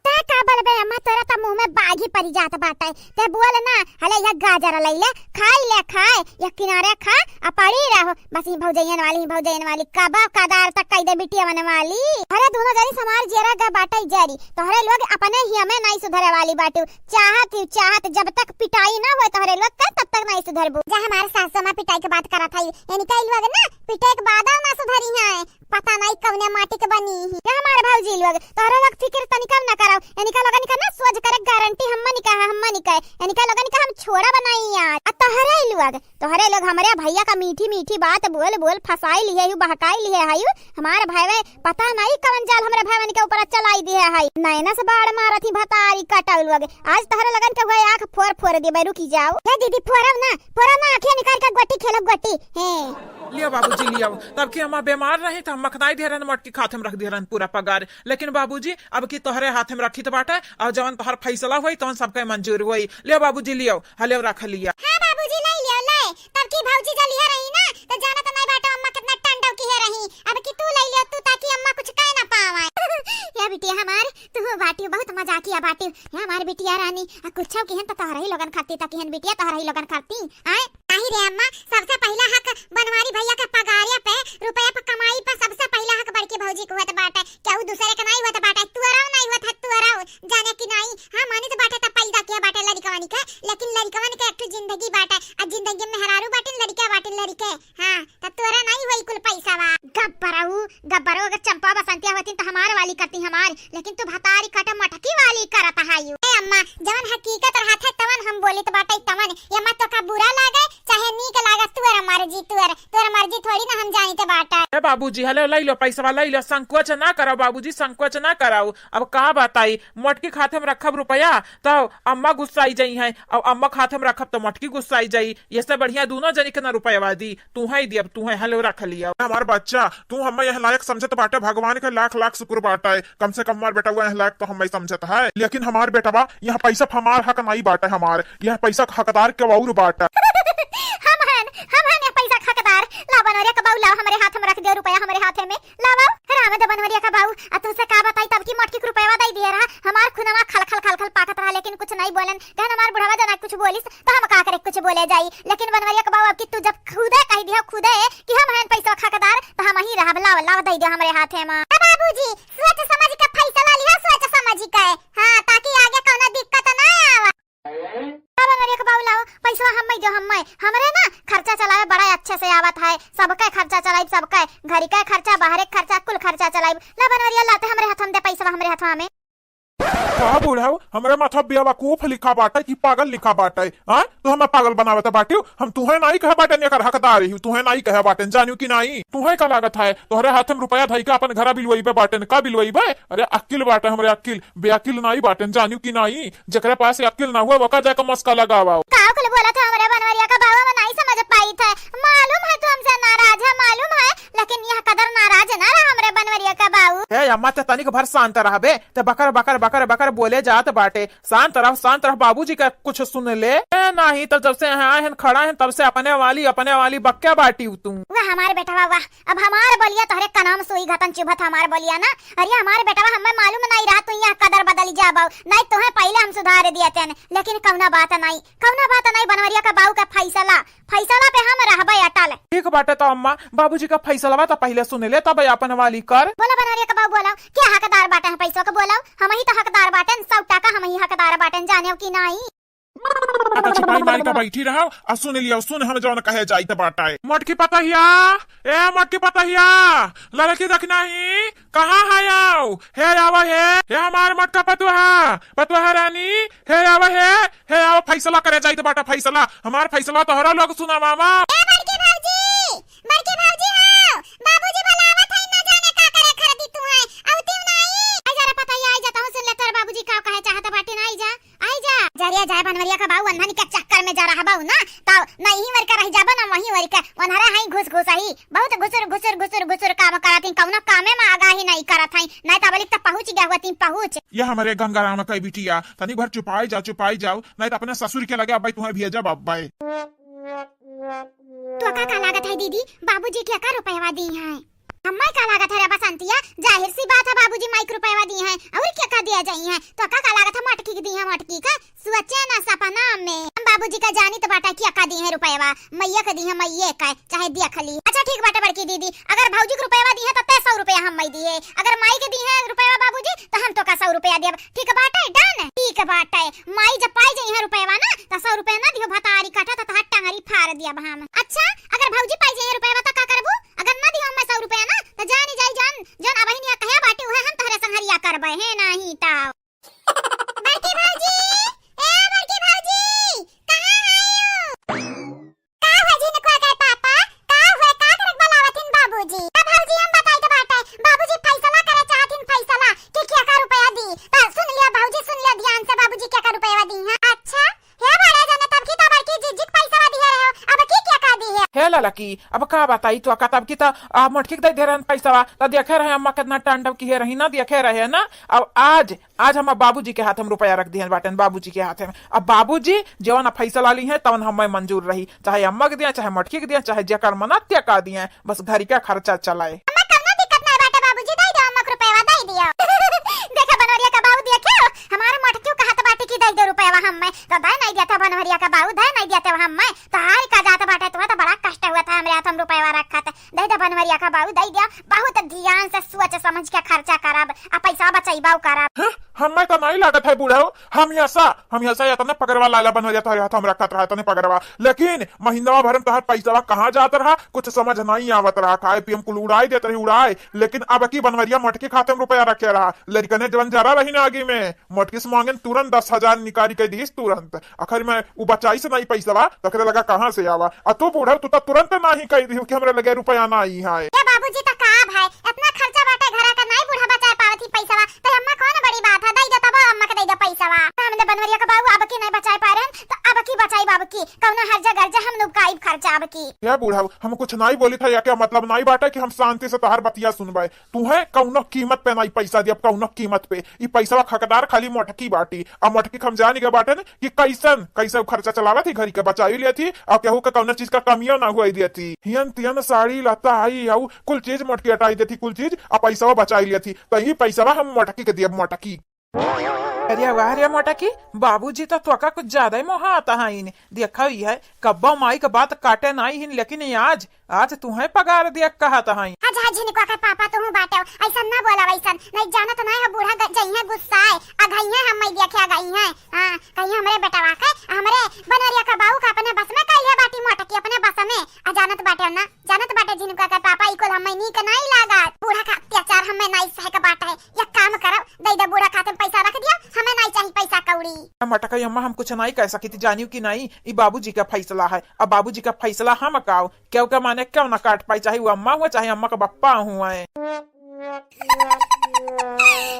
ते का बोलबे अम्मा, तोरा त मुँह में बाघ ही परी जात बाटे। ते बोल ना, हले यह गाजर लई ले, खाई ले खाए, या किनारे खा, आ पड़ी रहो। बस ही भौजैयन वाली, ही भौजैयन वाली, कबा कदार तक कई दे बिटिया बने वाली। अरे दुनो जनी समार जियरा गा बाटे जरी, तोहरे लोग अपने ही हमें नहीं सुधरे वाली बाटू। चाहत ही चाहत जब तक पिटाई ना होए तोहरे लोग के, तब तक नहीं सुधरबू। जा हमारे सासू माँ पिटाई के बात करत हई, इनका ई लोग ना पिटाई के बाद ना सुधरी हैं। पता नाई कवने माटी के बनी ही। ए हमार भौजी लोग, तोहरे लोग फिकिर तनिका ना कराओ। इनका लोगन का ना सोझ करे गारंटी हम्मनी का है, हम्मनी का है। इनका लोगन का हम छोड़ा बनाई आज। आ तोहरे लोग, तोहरे लोग हमरे भैया का मीठी मीठी बात बोल बोल फंसाई लिहे हयू, बहकाई लिहे हयू। हमार भाई पता नाई कवन जाल हमरे भाईवन के ऊपर चलाई दिहे हई। नैना से बाढ़ मारत ही भतारी कटल लोग। आज तोहरे लोगन के हुए आँख फोर फोर देबे, रुकी जाओ। हे दीदी, फोरब ना, फोरब ना, आँखिया निकाल के गोटी खेलब, गोटी। हे। लियो बाबूजी, लियो। तब कि अम्मा बीमार रही, तो हम मखनाई दिहे रहन, मटकी खात हम रख दिहे रहन पूरा पगार। लेकिन बाबूजी, अब की तोहरे हाथ में रखित बाटे, और जवन तोहर फैसला होई, तवन सबके मंजूर होई। लियो बाबूजी, लियो। हाँ, लियो, रख लिया। हाँ बाबूजी, ले लियो, ले। तब की भौजी जलिया रही ना, तो जानत नहीं बाटे अम्मा कितना टंडव किहे रही। अब की तू ले लियो, तू, ताकि अम्मा कुछ कह ना पावे। या बिटिया हमार, तू बाटियो बहुत मजाकिया बाटियो। या हमार बिटिया रानी, आ कुछ किहन तो तोहरा ही लोगन खाती, तो किहन बिटिया तोहरा ही लोगन खाती। आए? नाही रे अम्मा, सबसे पहला हक बनवारी भैया के पगारिया पे, रुपया पे, कमाई पे सबसे पहला हक बड़की भौजी के होत बाटे। केहू दूसरे के नाही होत बाटे, तुअरव नाही होत है, तुअरव। जाने कि नाही, हाँ, मानित बाटे त पैदा किया बाटे लड़िकवन के, लेकिन लड़िकवन के एक ठो जिंदगी बाटे, आ जिंदगी में मेहरारू बाटिन, लड़िका बाटिन, लड़िके। हाँ, त तोरा नाही होई कुल पैसा बा। गब्बरऊ, गब्बरऊ, अगर चंपा बसंतिया होती त हमार वाली करती हमार, लेकिन तू भतारी कटे मटकी वाली करत हायू। ए अम्मा, जवन हकीकत रहत है तवन हम बोलित बाटे तवन। ये अम्मा तोका बुरा लागे, चाहे नीक लागे, तोर मर्जी, तोर, तोर मर्जी थोड़ी ना हम जानित बाटे। ए बाबूजी, हले लई लो पैसवा, लई लो, संकोच ना कराओ बाबूजी, संकोच ना कराओ। अब का बताई, मोटकी खाते में रखब रुपया, तो अम्मा गुस्साई जाई हैं, और अम्मा खाते में रखब तो मोटकी गुस्साई जाई। ये से बढ़िया दोनों जनी के ना रुपया दी, तू ही दियब, तू ही, हले रख लिया। हमार बच्चा, तू हमें यह लायक समझत बाटे, भगवान के लाख लाख शुक्र बाटे, कम से कम हमार बेटवा यह लायक तो हमें समझत है, लेकिन हमार बेटवा यह पैसा हमार हक नहीं बाटे, हमार यह पैसा हकदार के और बाटे। हम हन, हम हन यह पैसा के हकदार। ला बनोरिया के बहू, लाओ हमरे हाथ में रख दियो रुपया, हमरे हाथे में। लावा, राम दे बनवरिया का बाऊ, आ तुमसे का बताई, तब की मोटकी के रुपया दई दिए रहा, हमार खुनवा खल खल खल खल पाकत रहा, लेकिन कुछ नाहीं बोलन। कहन हमार बुढ़वा जना कुछ बोलिस, त हम का करे कुछ बोले जाई। लेकिन बनवरिया के बाऊ, अब कि तू जब खुदे कहि दिहो, खुदे कि हम हन पैसा हकदार, त हमहीं रहब, लाव, लाव, दइ दियो हमरे हाथे मा। ए बाबूजी, सोच समझ के फैसला लिहा, सोच समझ के। हाँ, ताकि आगे कउनो दिक्कत ना आवा। ए बनवरिया के बाऊ, लाव, पैसा हम्मै दियो, हम्मै। हमरे ना खर्चा चलावे बड़ा अच्छे से आवत है, सबके खर्चा चलाइब, सबके, घरी के खर्चा, बाहरे के खर्चा, कुल खर्चा चलाइब। ला बनवरिया, लाते हमरे हाथ मा दे पैसा, हमरे हाथ मा। का बुढ़ऊ, हमरे माथा बेवकूफ लिखा बाटे कि पागल लिखा बाटे? हाँ, तू हमें पागल बनावत बाटिउ? हम तुहे नाहीं कहे बाटेन एकर हकदार ही, तुहे नाहीं कहे बाटेन, जानिउ कि नाहीं? तुहे का लागत है, तोहरे हाथ मा रुपया धइ के अपन घरा बिलवइबे बाटेन, का बिलवइबे? अरे अक्किल बाटे हमरे अक्किल, बेअक्किल नाहीं बाटेन, जानिउ कि नाहीं? जेकरे पास अक्किल ना हुआ, ओका जाके मस्का लगावा। का कुल बोलत है हमरे बनवरिया का बाऊ, हम नाहीं समझ पाइत है। मालूम है तू हमसे नाराज है, मालूम है, लेकिन यह कदर नाराज ना रहा हमरे बनवरिया का बाऊ। हे अम्मा, ते तनिक भर शांत रहबे, ते बकर, बकर, बकर, बकर बोले जात बाटे। शांत रह, शांत रह, बाबूजी का कुछ सुन ले। ए, नाहीं तो जब से यहाँ आए हैं, खड़ा हैं, तब से अपने वाली, अपने वाली बक्के बाटिउ तू। वाह हमार बेटवा वाह, अब हमार बोलिया तोहरे कनाम सुई घतन चुभत हमार बोलिया ना। अरे हमार बेटवा, हमें मालूम नाहीं रहा तू यहाँ कदर बदल जाबो, नाहीं तोहे पहिले हम सुधार दियतेन, लेकिन कउनो बात नाहीं, कउनो बात नाहीं, बनवरिया का बाऊ का फैसला, फैसला पे हम रहबे अटल। ठीक बाटे तो अम्मा, बाबूजी का फैसलवा तो पहिले सुन ले, तब अपन वाली कर। बोला बनवरिया का बाऊ, बोला, के हकदार बाटे हैं पैसवा का, बोला, हमहीं तो हकदार बाटेन, सौ टका हमहीं हकदार बाटेन, जानेउ कि नाहीं? आ तो चुपाई मारी का बैठी रहो, आ सुन लियो, सुन हम जौन कहे जाइत बाटे। मोटकी पतहिया, ए मोटकी पतहिया, लड़की देख नाहीं, कहाँ है आओ? हे आवा हे, हे हमार मोटका पतुहा, पतुहा रानी, हे आवा हे, हे आवा, फैसला करे जाइत बाटे, फैसला, हमार फैसला तोहरा लोग सुनावा। ए बड़की भौजी, बड़की भौजी हो, बाबूजी बुलावत है, न जाने का करे खरदी तू है, अउतिउ नाहीं। आई जा रे पतहिया, आई जा, तहूँ सुन ले, तोर बाबूजी का कहे चाहत बाटे ना, आई जा। आई जा। जरिया जाए बनवरिया का बाऊ, अन्हन के चक्कर में जा रहा बाऊ ना, तब ना यही वरिका रह जाबा ना वही वरिका, वनहरे हाई घुस घुस आई, बहुत घुसुर घुसुर घुसुर घुसुर काम करत ही, कउनो कामे में आगा ही नाहीं करत ही, नाहीं तो अबलिक तो पहुँच गया हुआ ती पहुँच। ये हमरे गंगाराम का बिटिया, तनी भर चुपाई जाओ, चुपाई जाओ, नाहीं तो अपने ससुर के लगे अब्बाई तुम्हें भेजब अब्बाई। तो का, का लागत है दीदी, बाबूजी के का रुपयवा दी है? हम्मै का लागत है रे बसंतिया, जाहिर सी बात है बाबूजी माई के रुपयवा दी हैं, अउर केका दिया जाई हैं? तो का, का लागत है मटकी के दी हैं, मटकी का? सोचे ना सपना में। हम बाबूजी का जानी तो बाटा केका दी हैं रुपयवा, मइया का दी हैं, मइये का, चाहे देख ली। अच्छा ठीक बाटे बड़की दीदी, अगर भौजी के रुपयवा दी हैं तो तै सौ रुपया हम्मै दिहे, अगर माई के दी हैं रुपयवा बाबूजी तो हम तोका सौ रुपया देब। ठीक बाटे, done? ठीक बाटे, माई जब पाई जाई हैं रुपयवा ना तो सौ रुपया ना दिहो, भतारी काटा तो तहार टंगरी फाड़ दियब हम। अच्छा, अगर भौजी पाई जाई हैं रुपयवा तो का करबू? अगर ना दिहो हम्मै सौ रुपया ना, त जानी जाई जौन, जौन अबहिन यहाँ कहे बाटी, उहे हम तोहरे संघरिया करबे, हे नाहीं त। बड़की भौजी, ए बड़की भौजी, कहाँ आयु? का हुआ झिनकुआ के पापा? का हुआ, का करक बुलावत हिन बाबूजी? अब भौजी हम बताई तो बाटे, बाबूजी फैसला करे चाहत हिन, फैसला, कि केका रुपया दी। त सुन लिया भौजी, सुन लिया ध्यान से, बाबूजी केका रुपया दी हैं। अच्छा, हे बड़े जने, तब की तो बड़की जिज्जिक पैसवा दिहे रहे हो, अब की केका दी है? हे ललकी, अब का बताई तो का, तब की तो आ, मोटकी के दे दे रहन पैसवा, तो देखे रहे अम्मा कितना टांडव किहे रही ना, देखे रहे ना। अब आज, आज हम बाबूजी के हाथ हम रुपया रख दिहन बाटेन, बाबूजी के हाथ में। अब बाबूजी जवन फैसला ली हैं, तवन हम्मै मंजूर रही, चाहे अम्मा के दिया, चाहे मोटकी के दिया, चाहे जेकर मना तेका दिया। बस घरी का खर्चा चलाए। हमें कउनो दिक्कत नाहीं बाटे बाबूजी, दइ दियो अम्मा के रुपयवा, दइ दियो। देखा बनवरिया का बाऊ, देखे हो, हमारे मोटकियो कहत बाटे कि दइ दे रुपयवा हम्मै, तो दइ नाहीं देते बनवरिया का बाऊ, दइ नाहीं देते हम्मै, तो हार का जात बाटे, तुम्हें तो बड़ा कष्ट हुआ था हमरे हाथ हम रुपयवा रखत, दइ दे बनवरिया का बाऊ, दइ दियो, बहुत ध्यान से सोच समझ के खर्चा करब, आ पैसा बचइबा करब। हैं? हम्मै तो नाहीं लागत है बुढ़ऊ, हमेशा, हमेशा इतने पगरवा लाला बनवरिया तोहरे हाथ हम रखत रहा, इतने पगरवा। लेकिन महीनवा भर में तोहर पैसवा कहाँ जात रहा, कुछ समझ नाहीं आवत रहा। खाए पिए में कुल उड़ाई देत रही, उड़ाई। लेकिन अब की बनवरिया मोटकी खाते में रुपया रखे रहा। लड़कने जवन जरा रही ना आगी में, मोटकी से मांगेन तुरंत दस हजार निकारी के दीस तुरंत। आखिर में उ बचाई से नाहीं पैसवा, तो ओकरे लगा कहाँ से आवा? आ तू बूढ़ा, तू तो तुरंत नाहीं कहि दिहू कि हमरे लगे रुपया नाहीं है। ए बाबूजी, तो का अब है? इतना खर्चा बाटे घरा का, नाहीं बूढ़ा बचाए पावत ही पैसवा, तो अम्मा कौन बड़ी बात है, दइ दे तब अम्मा के दइ दे पैसवा। तो हमने बनवरिया का बाऊ अब की नाहीं बचाए पा रहे हैं, तो अब की बचाई बाबू की, कौनो हर्जा गर्जा हम लोग का आइब खर्चा अब की। ए बूढ़ा, हम कुछ नाहीं बोली था, या क्या मतलब नाहीं बाटे कि हम शांति से तोहार बतिया सुनबे? तुहे कौनो कीमत पे नाहीं पैसा दियब, कौनो कीमत पे। ई पैसवा के हकदार खाली मोटकी बाटी। आ मोटकी के हम जानी के बाटे न कि कैसन, कैसे उ खर्चा चलावत ही, घरी के बचाई लेत ही, आ केहू के कौनो चीज का कमियो ना हुए देत ही। हियन तियन साड़ी लत्ता आई, आऊ कुल चीज मोटकी हटाई देत ही, कुल चीज, आ पैसवा बचाई लेत ही। तो ई पैसवा हम मोटकी के दियब, मोटकी। अरे वाह रे मोटकी, बाबूजी तो तोका कुछ ज्यादा ही मोहात हईन। देखा ही है, कब्बो माई क बात काटे नाई हिन, लेकिन आज, आज तुहैं पगार दिया कहत हईन। अच्छा, झिनकुआ के पापा तुहूँ बाटे, ऐसन ना बोला वैसन, नहीं जानत नाई हो, बूढ़ा ग-, जइहैं गुस्साए, अघइहैं हम मैं देखे अघइहैं। हाँ, कहीं हमरे बेटवा के, हमरे बनवरिया के बाऊ के अपने बस में कइले बाटी मोटकी, अपने बस में। आ जानत बाटे ना, जानत बाटे झिनकुआ के पापा, ई कुल हमें नीक नाई लागत। बूढ़ा का अत्याचार हमें नाई सहे के बाटे। एक काम करब, दे दे बूढ़ा खाते में पैसा रख दिया, हमें नाई चाही पैसा कौड़ी। मोटकी अम्मा, हम कुछ नाई कह सकित, जानियो कि नाई, ई बाबूजी का फैसला है। अब बाबूजी का फैसला हम काव, केहू के माने केहू ना काट पाई, चाहे वो अम्मा हुआ, चाहे अम्मा का बप्पा हुआ है।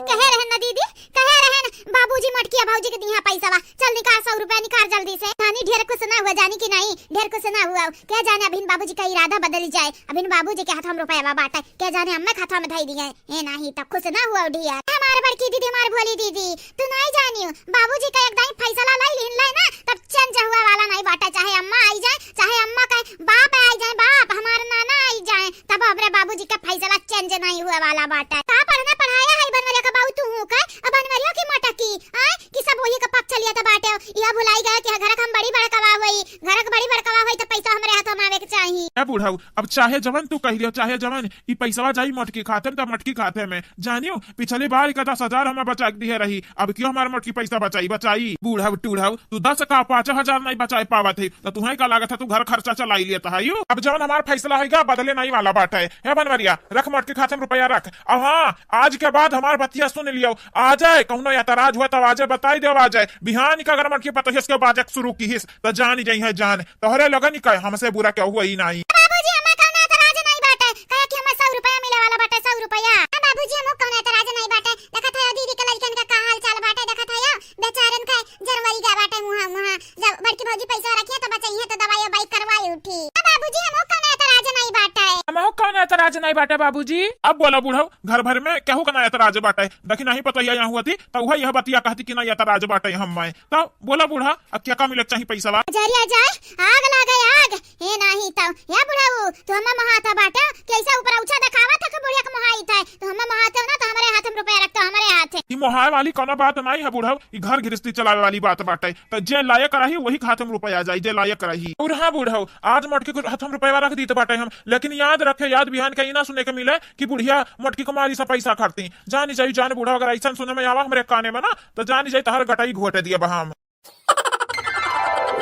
कहे रहन ना दीदी, कहे रहन, बाबूजी मोटकिया भौजी के दिहा पैसा बा, चल निकाल सौ रुपया निकाल जल्दी से। नानी ढेर खुश ना हुआ, जानी कि नाई, ढेर खुश ना हुआ। क्या जाने अभिन बाबूजी का इरादा बदल जाए, अभिन बाबूजी के हाथ में रुपया बाटे, क्या जाने अम्मा के हाथ में धई दिए। ए नाहीं तो खुश ना हुआ ढेर। हमार बड़की दीदी, हमार भोली दीदी, तू नाई जानियो, बाबूजी का एक दाई फैसला लाई लिहन लाई ना, तब change हुआ वाला नाई बाटे, चाहे अम्मा आई जाए, चाहे अम्मा का बाप आई जाए, बाप, हमार नाना आई जाए, तब हमरे बाबूजी का फैसला change नाई हुए वाला बाटे। का पढ़ना पढ़ाया है बनवरिया का बाऊ तू हूँ का? अब बनवरियो की मोटकी, आय, कि सब वही का पक्ष लिया था बाटे। यह भुलाई गया कि घर का हम बड़ी बड़कवा हुई, घर का बड़ी बड़कवा हुई तो पैसा हमरे हाथ में आवे के चाही। ए बुढ़ऊ, अब चाहे जवन तू कह लियो, चाहे जवन, ई पैसवा जाई मोटकी खाते में, तो मोटकी खाते में। जानियो, पिछली बार का दस हजार हमें बचा के दिए रही, अब क्यों हमार मोटकी पैसा बचाई, बचाई? बूढ़ऊ टूढ़ऊ, तू दस का पाँच हजार नहीं बचाए पावत है, तो तुहैं का लागत है तू घर खर्चा चलाई लेता है यू? अब जवन हमार फैसला है गा, बदले नहीं वाला बाटे। हे बनवरिया, रख मोटकी खाते में रुपया रख। अब हाँ, आज के बाद हमार बतिया सुन लियो, आ जाए कौनो एतराज हुआ तब आ जाए, बताई देव आ जाए। बिहान का अगर मोटकी पतोहियस के बाजक शुरू किहिस, तो जानी जइहैं जान। तोहरे लगन ही कहे, हमसे बुरा केहू होई नाई। बाबूजी, हमें कौनो एतराज नाई बाटे, काहे कि हमें सौ रुपया मिले वाला बाटे, सौ रुपया। हाँ बाबूजी, हमें कौनो एतराज नाई बाटे। देखत है दीदी के लड़कन का का हाल चाल बाटे, देखत है बेचारन का जरवरी गा बाटे मुहा मुहा। जब बड़की भौजी पैसा रखिए तो बचइहैं तो दवाई ववाई करवाई उठी। हाँ बाबूजी, हमें कौनो एतराज नाई बाटे। हमें कौनो एतराज नाई बाटे बाबूजी। अब बोला बुढ़ऊ, घर भर में केहू का ना एतराज बाटे। देखी नहीं पतोहिया यहाँ हुआ थी, तो वह यह बतिया कहती कि ना एतराज बाटे हम मैं। तो बोला बूढ़ा, अब क्या काम मिले चाही पैसा बा? जरिया जाए, आग लागे आग। हे नाही तो, या बुढ़ऊ, तू हमें मोहात बाटे, कैसे ऊपर ऊंचा दिखावत है कि बुढ़िया के मोहाई था? तू हमें मोहात हो ना, तो हमरे हाथ में रुपया रख, तो हमरे हाथ है। ई मोहाए वाली कोनो बात नाई है बुढ़ऊ, ई घर गृहस्थी चलावे वाली बात बाटे। तो जे लायक रही, वही के हाथ में रुपया जाई, जे लायक रही। और हाँ बुढ़ऊ, आज मोटकी के हाथ में रुपया रख दीत बाटे हम, लेकिन याद रखे, याद बिहान के ई ना सुने के मिले कि बुढ़िया मोटकी को मारी सा पैसा खरती। जानी जाई जान बुढ़ऊ, अगर ऐसा सुने में आवा हमरे काने में ना, तो जानी जाई तहर गटाई घोटे दिया बहाम।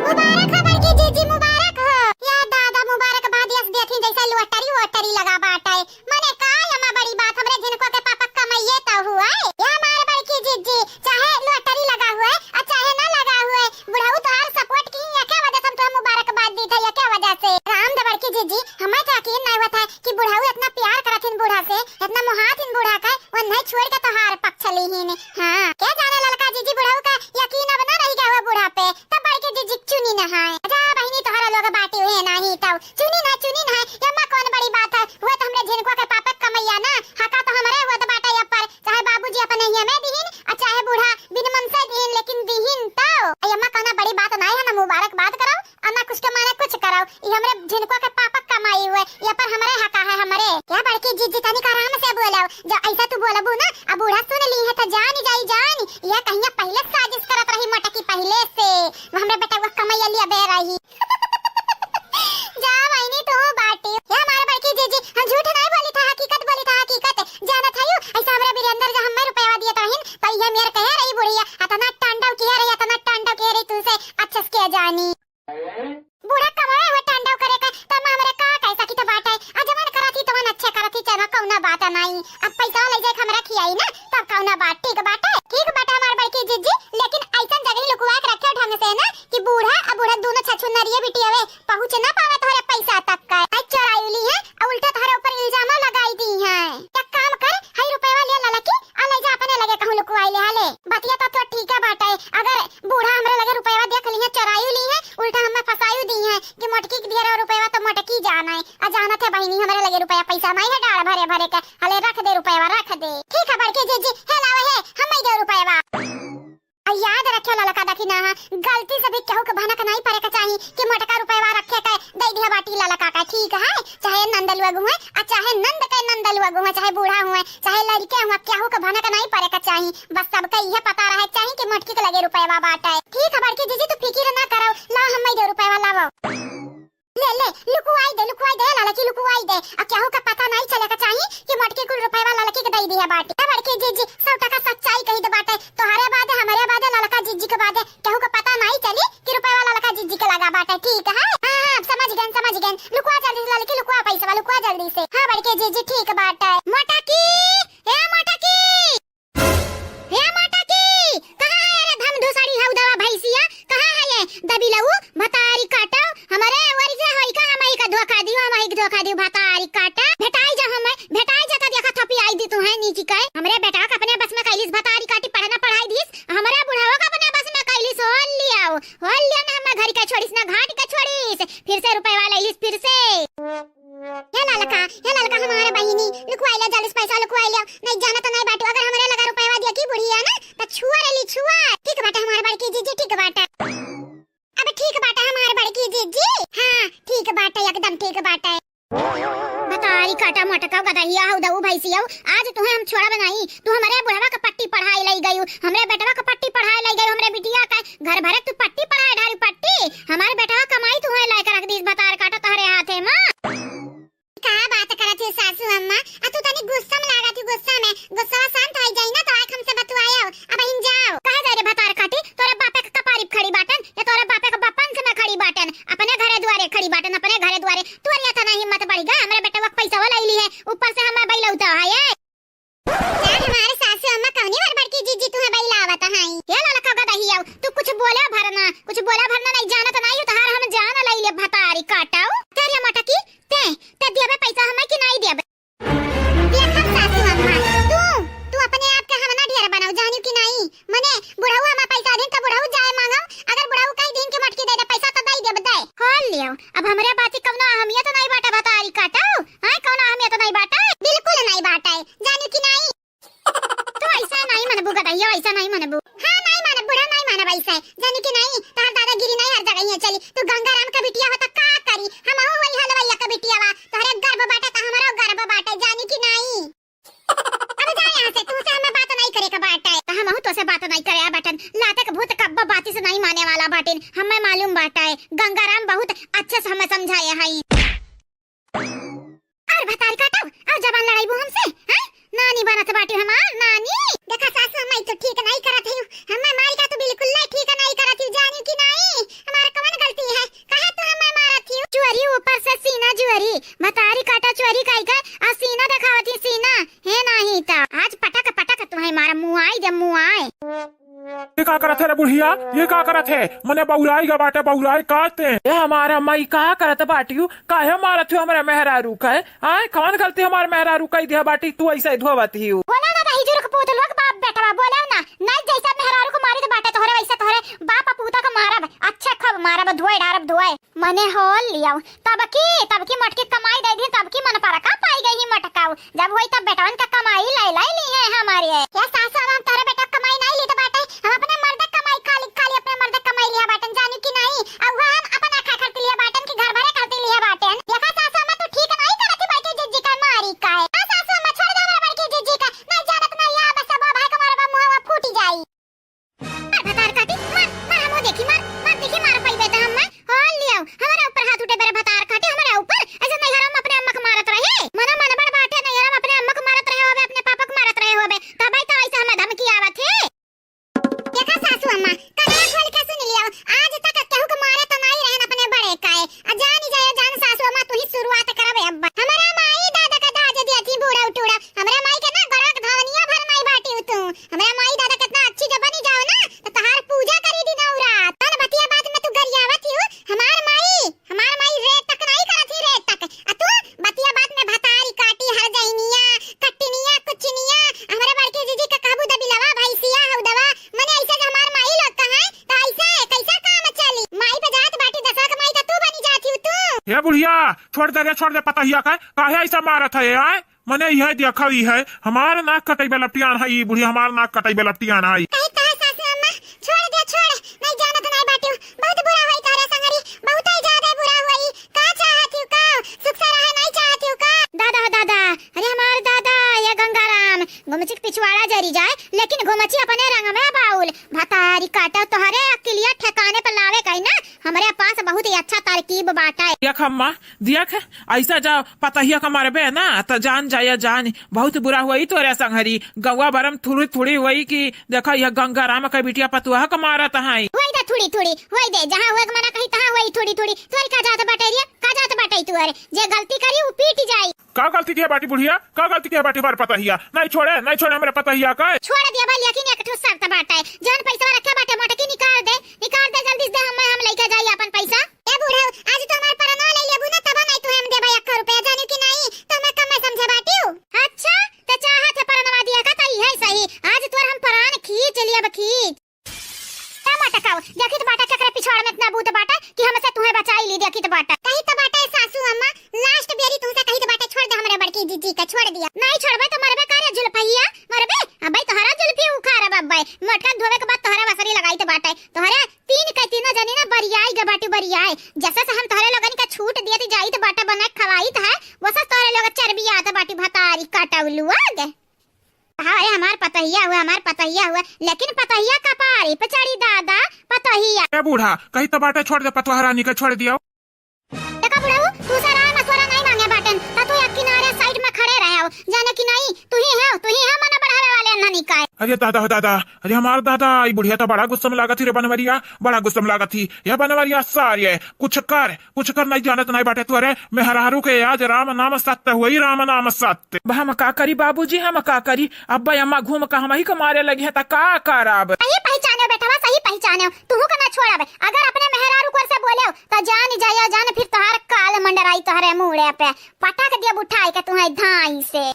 मुबारक हो बड़की जीजी, मुबारक हो। या दादा, मुबारकबाद यस देखी जैसे लॉटरी वॉटरी लगा बाटे। मने का यमा बड़ी बात, हमरे झिनकुआ के पापा कमाइए तो हुआ है। या हमार बड़की जीजी, चाहे लॉटरी लगा हुआ है, आ चाहे ना लगा हुआ है, बुढ़ऊ तोहार support की है, क्या वजह से हम तुम्हें मुबारकबाद दी थे, या क्या वजह से? राम दे बड़की जीजी, हमें तो यकीन नहीं हुआ था कि बुढ़ऊ इतना प्यार करथिन बूढ़ा से, इतना मोहाथिन बूढ़ा का, वो नहीं छोड़ के तोहार पक्ष लीहिन। हाँ, क्या जाने ललका जीजी बुढ़ऊ का यकीन अब ना रही गया हुआ बूढ़ा पे, तब बड़की जीजी चुनी न है। जा बहिनी तोहरा लोग बाटी हुए नाही तब चुनी ना, चुनी ना है, यम्मा कौन बड़ी बात है, वो तो हमरे झिनकुआ के पापक कमैया ना, हका तो हमरे हुआ तो बाटा या पर, चाहे बाबूजी अपने ही हमें दिहिन, और चाहे बूढ़ा बिन मन से दिहिन, लेकिन दिहिन तो। यम्मा कौन बड़ी बात ना है ना, मुबारकबाद करो, आ ना कुछ के माने कुछ करौ, ई हमरे झिनकुआ के पापक कमाई हुए, ये पर हमरे हका है हमरे। या बड़की जीजी तनिक आराम से बोलौ, जो ऐसा तू बोलबू ना, अब बूढ़ा सुन ली है तो जान जाई जान, ये कहिया पहले साजिश करत रही मोटकी पहले से, वो हमरे बेटा वो कमैया लिया बे रही। जा बहिनी तू बाटी। या हमारे बड़की जीजी, हम झूठ नहीं बोली था, हकीकत बोली था, हकीकत। जानत है यू, ऐसा हमरे वीरेंद्र जो हमें रुपया दिए तो रहीन, तो ये मेरे कहे रही बुढ़िया, अतना टांडव किया रही, अतना टांडव किया रही तुमसे, अच्छे से किया जानी। बूढ़ा कमाए हुए टांडव करे का, तब हमरे का कह सकी तो बाटे। आ जवन करत ही तवन अच्छे करत ही, चलो कौना बात नहीं। अब पैसा ले जाए हमरा खियाई ना, तब कौना बात, ठीक बाटे, ठीक बाटे हमार बड़की जीजी, लेकिन ऐसन जगह लुकवा के रखे ढंग से ना कि बूढ़ा आ बूढ़ा दोनों छछुनरिये बिटियावे पहुँच ना पावे तोहरे पैसा तक का। आई चोराई ली है, आ उल्टा तोहरे ऊपर इल्जामो लगाई दी है। एक काम कर, हई रुपया ले ललकी, आ ले जा अपने लगे कहूँ लुकवाई ले हाले। बतिया तो, तो ठीक है बाटे, अगर बूढ़ा हमरे लगे रुपया देख ली है, चोराई ली है, उल्टा हमें फंसाई दी है कि मोटकी के दिया रहो रुपया तो मोटकी जाना है। आ जानत है बहिनी, हमरे लगे रुपया पैसा नहीं है डाल भरे भरे के, हले रख दे रुपया, रख दे। ठीक है बड़की जीजी, हे लावे है, हम ही दे रुपया। आ याद रखे ललका दखिना, गलती से भी केहू के भनक नहीं पड़े के चाही कि मोटका रुपया रखे के दे दिया बाटी ललका का, ठीक है? चाहे नंदलुआ गुहे, आ चाहे नंद के नंदलुआ। पगुआ चाहे बूढ़ा हुए, चाहे लड़के हुए, केहू के भनक नाहीं पड़े के चाही। बस सबके इहे पता रहे के चाही कि मोटकी के लगे रुपयवा बाटे। ठीक है बड़की जीजी, तू फिकिर ना करो, लाओ हम दे रुपयवा लावो। ले, ले, लुकुवाई दे, लुकुवाई दे, ललकी लुकुवाई दे। आ केहू के पता नाहीं चले के चाही कि मोटकी कुल रुपयवा ललकी के दे दिया बाटे। ए बड़की जीजी, सौ टका सच्चाई कही दे बाटे। तोहरे बादे, हमरे बादे, ललका जीजी के बादे केहू के पता नाहीं चली कि रुपयवा ललका जीजी के लगा बाटे। ठीक है? हाँ, हाँ, अब समझ गए, समझ गए। लुकुवा जल्दी से ललकी, लुकुवा पैसवा, लुकुवा जल्दी से। हाँ बड़की जीजी, ठीक बाटे। मोटकी, ए मोटकी, ए मोटकी, कहाँ है रे धमधुसड़ी हऊ दवा भैंसिया? कहाँ है ये दबिलऊ भतारी काटो? हमरे ओरी से होई का, हमही का धोखा दियो, हमही का धोखा दियो भतारी काटा। भेटाई जा हमें, भेटाई जा त देखा थपी आई दी तू है नीची के। हमरे बेटा के अपने बस में कैलिस भतारी काटी, पढ़ना पढ़ाई दिस, हमरे बुढ़ावा के अपने बस में कैलिस। होल लियाओ, होल लिया ना, हमें घर के छोड़िस ना घाट के छोड़िस, फिर से रुपयवा लैलिस फिर से। हे ललका, हे ललका हमार बहिनी, लुकवाई ले जल्दी से पैसा लुकवाई ले। नहीं जाना तो नहीं बाटू, अगर हमरे लगा रुपयवा दिया की बुढ़िया ना, तो छुआ रेली छुआ। ठीक बाटे हमार बड़की जीजी, ठीक बाटे। अब ठीक बाटे हमार बड़की जीजी। हाँ, ठीक बाटे, एकदम ठीक बाटे। बतारी काटा मोटका गदहिया हऊ दऊ भैंसिया हऊ, आज तुहे हम छोड़ा बनाई। तू हमरे बुढ़वा के पट्टी पढ़ाई लई गयू, हमरे बेटवा के पट्टी पढ़ाई लई गयू, हमरे बिटिया के घर भरे तू पट्टी पढ़ाई ढारी पट्टी। हमार बेटवा कमाई तुहे लायक रख दीस, बतार काटा तोहरे हाथे मा। का बात करत ही सासू अम्मा? आ तू तनी गुस्सा में लागत ही, गुस्सा में। गुस्सा शांत हो जाई ना तो आके हमसे बतुआयो। अब इन जाओ। कहाँ जाए रे भतार काटी? तोरे बापे के कपारी पे खड़ी बाटन या तोरे बापे के बपन से मैं खड़ी बाटन? अपने घरे दुआरे खड़ी बाटन, अपने घरे दुआरे। तोर इतना हिम्मत बढ़ गया, हमरे बेटवा के पैसा वाला ही है, ऊपर से हमें बैलौता है ये। जान हमारे सासू अम्मा कौनी बार बड़की जीजी तुहे बैलावत हैं? ये ललका गदहिया, तू कुछ बोला भरना, कुछ बोला भरना नहीं जानत नहीं हो, तहार हम जान लई ले भतारी काटाऊ। तेरे मोटकी, ते, ते देबे पैसा हमें कि नहीं देबे? देखब सासू अम्मा, तू, तू अपने आप के हम ना ढेर बनाऊ, जानियो कि नहीं? मने बुढ़ऊ हमार पैसा दिन त बुढ़ऊ जाए मांगो, अगर बुढ़ऊ कहीं दिन के मटकी दे दे पैसा त दई देब दे। हो लियो, अब हमरे बात की कौनो अहमियत नहीं बाटे भतारी काटाऊ, हाँ कौनो अहमियत नहीं बाटे, बिल्कुल नहीं बाटे, जानियो कि नहीं? तू ऐसा नहीं मनबू गदहिया, ऐसा नहीं मनबू। हाँ नहीं मानब बुढ़ऊ, नहीं मानब ऐसे, जानियो कि नहीं? तहार दादागिरी नहीं हर जगह ही चली, तू गंगाराम का बिटिया हो त का करी, हम हो वही हलवैया का बिटिया बा, तोहरे गर्भ बाटे त हमरो गर्भ बाटे, जानियो कि नहीं? अब जा यहाँ से, तुमसे हमें बात नहीं करे के बाटे। तो हमहू तोसे बात नहीं करे बाटन। लाते के भूत कब्बो बाती से नहीं माने वाला बाटिन, हमें मालूम बाटे। गंगाराम बहुत अच्छे से हमें समझाए हई। और भतारी काटो, और जबान लड़ाईबू हमसे, हैं? नानी बनत बाटी हमार नानी। देखा सासू, हमें तो ठीक नहीं करत है, हमें मारी का तो बिल्कुल नहीं ठीक नहीं करत है, जानियो कि नहीं? हमार कौन गलती है? काहे तू हमें मारत हियो? चोरी ऊपर से सीना जुअरी, भतारी काटा चोरी काई के, आ सीना देखावत ही सीना, हे नाही ता। आज पटक पटक तुहे मारा मुआई दे मुआई। ये का करत है रे बुढ़िया? ये का करत है? मने बौराई गा बाटे, बौराई काटे। ए हमारा माई का करत बाटियो? काहे मारत हियो हमरे मेहरारू के? आय, कौन गलती हमार मेहरारू कई दिया बाटी, तू ऐसे धोवत हियो? बोला ना दही जुरुक पूत लोग बाप बेटवा, बोला ना। नहीं जैसे मेहरारू को मारी तो बाटे तोहरे वैसे तोहरे बाप पूता को मारब, अच्छे खूब मारब, धोए डारब धोए। मने होल लियाओ, तब की, तब की मोटकी कमाई दे दी, तब की मन पर का पाई गई ही मोटकाऊ। जब होई तब बेटवन का कमाई लाई लाई ली है हमारे। या सासू, हम तोहरे बेटा कमाई नहीं ली तो बाटे, हम अपने मर्द कमाई खाली, खाली अपने मर्द कमाई लिया बाटन, जानी कि नहीं? अब वह हम अपना खा खातिर लिया बाटन कि घर भरे खातिर लिया बाटन। देखा सासू, हम तू ठीक नहीं करत ही बड़की जिज्जी का मारी का है। आ सासू, हम छोड़ दे हमरा बड़की जिज्जी का, नहीं जानत नहीं या बस अब भाई का मारा मुहवा फूट जाई। मार भतार काटी, मार, मार, हमो देखी, मार, मार देखी, मार पाई बेटा हम, मार। होल लियाओ, हमारे ऊपर हाथ उठे बेरे भतार काटी, हमारे ऊपर। ऐसे नहीं घर में अपने अम्मा को मारत रहे। मना मन बड़ बाटे, नहीं घर में अपने अम्मा को मारत रहे होबे, अपने पापा को मारत रहे होबे। तब भाई तो ऐसे हमें धमकी आवत है। देखा सासू अम्मा, कनवा खोल के सुन लियो, आज तक केहू के मारे तो नहीं रहन अपने बड़े काए। आ जानी जायो जान सासू अम्मा, तू ही शुरुआत करबे अब। हमारा माई दादा का दाज दिया थी बूढ़ा उठूड़ा। हमरा माई के ना गरक धवनिया भर माई बाटी तू। हमरा माई दादा कितना अच्छी जो बनी जाओ ना, तो तहार पूजा करी दिन और रात। कौन बतिया बात में तू गरियावत हियो? हमार माई, हमार माई रे तक नहीं करत ही रे तक। आ तू बतिया बात में भतारी काटी हर जइनिया, कट्टिनिया, कुचिनिया, हमरा बड़के जीजी का कहबू दबिलवा, भैंसिया, हौदवा, मने ऐसे जो हमार माई लोग कहें, तो ऐसे कैसा काम चली? माई पे जात बाटी दसवा के माई तो तू बनी जात हियो तू। हे बुढ़िया, छोड़ दे रे, छोड़ दे पतहिया का, काहे ऐसा मारत है, आय? मने इहे देखा, इहे हमार नाक कटइबे लपटियान है, ई बुढ़िया हमार नाक कटइबे लपटियान है। कही कहे सासू अम्मा, छोड़ दे, छोड़, नहीं जानत नहीं बाटियो, बहुत बुरा होई तोहरे संगरी, बहुत ही ज्यादा बुरा होई। का चाहत हियो का? सुख से रहे नहीं चाहत हियो का? दादा हो दादा, अरे हमार दादा। बाउल, भतारी काटा, तोहरे अकिलिया ठिकाने पर लावे कही ना, हमरे पास बहुत ही अच्छा तरकीब बाटे। देख अम्मा, देख, ऐसा जा पतहिया का मरबे ना, त जान जाया जान, बहुत बुरा हुई तोरे संघरी। गौवा बरम थुड़ी थुड़ी हुई कि देखा, यह गंगा राम का बिटिया पतुआ का मारत है। हुई दे थुड़ी थुड़ी, हुई दे, जहाँ हुए के मना कही, तहाँ हुई थुड़ी थुड़ी। तोरी का जात बाटे रे, का जात बाटे तोरे? जे गलती करी, उ पीट जाई। का गलती किहे बाटी बुढ़िया? का गलती किहे बाटी हमार पतहिया? नहीं छोड़े, नहीं छोड़े हमरे पतहिया का। छोड़ दिया भाई, लेकिन एक ठो शर्त बाटे, जौन पैसा रखे बाटे मोटकी निकाल दे, निकाल दे जल्दी से दे, हम, हम लेके जाई अपन पैसा। ए बूढ़ऊ, आज तो हमार परनवा ले लेबू ना, तब नहीं तू हम देबे एक रुपया, जानी कि नहीं? तो मैं कम में समझे बाटियो। अच्छा, ते चाहत है परनवा दिया का, तई है सही, आज तोर हम परान खींच लियब, खींच। ए मटकाऊ, देखित बाटे केकरे पिछवाड़ में इतना बूत बाटे कि हमसे तुहे बचाई ली, देखित बाटे। कही तो बाटे सासू अम्मा, last बेरी तुमसे कही तो बाटे, छोड़ दे हमरे बड़की जीजी का, छोड़ दिया। नहीं छोड़बे तो मरबे का रे जुल्फिया, मरबे? अबे तोहरा जुल्फी उखाड़ब अब्बे, मोटका धोवे के बाद तोहरा वसरी लगाई तो बाटे, तोहरे तीन के तीनों जनी ना बरियाई गे बाटी बरियाई। जैसे से हम तोहरे लोगन के छूट दियत जाइत बाटे बना के खवाइत है, वैसे तोहरे लोग चर्बी आत बाटी भतारी कटौलुआ गे। हाँ, अरे हमार पतहिया हुआ, हमार पतहिया हुआ, लेकिन पतहिया कपारी पे चढ़ी दादा, पतहिया। ए बूढ़ा, कही तो बाटे छोड़ दे पतोहरा रानी के छोड़ दियो। देखा बुढ़ऊ, तू से राय मशवरा नहीं मांगे बाटन, त तू एक किनारे side में खड़े रहे हो, जाने कि नहीं, तू ही है, तू ही है मन बढ़ावे वाले अन्ना निकाय। अरे दादा हो दादा, अरे हमार दादा, ई बुढ़िया तो बड़ा गुस्सा में लागत ही रे बनवरिया, बड़ा गुस्सा में लागत ही। या बनवरिया सारे, कुछ कर, कुछ कर, नहीं जानत नहीं बाटे तू। अरे मेहरारू के आज राम नाम सत्य हुई, राम नाम सत्य। अब हम का करी बाबूजी, हम का करी? अब्बा अम्मा घूम के हमही के मारे लगी है, त का करब? सही पहचाने बेटवा, सही पहचाने, तुहू के ना छोड़ब। अगर अपने मेहरारू को से बोले त जान जाया जान, फिर तोहार काल मंडराई तोहरे मूड़े पे, पटक दियब उठाई के तुहे धाई से।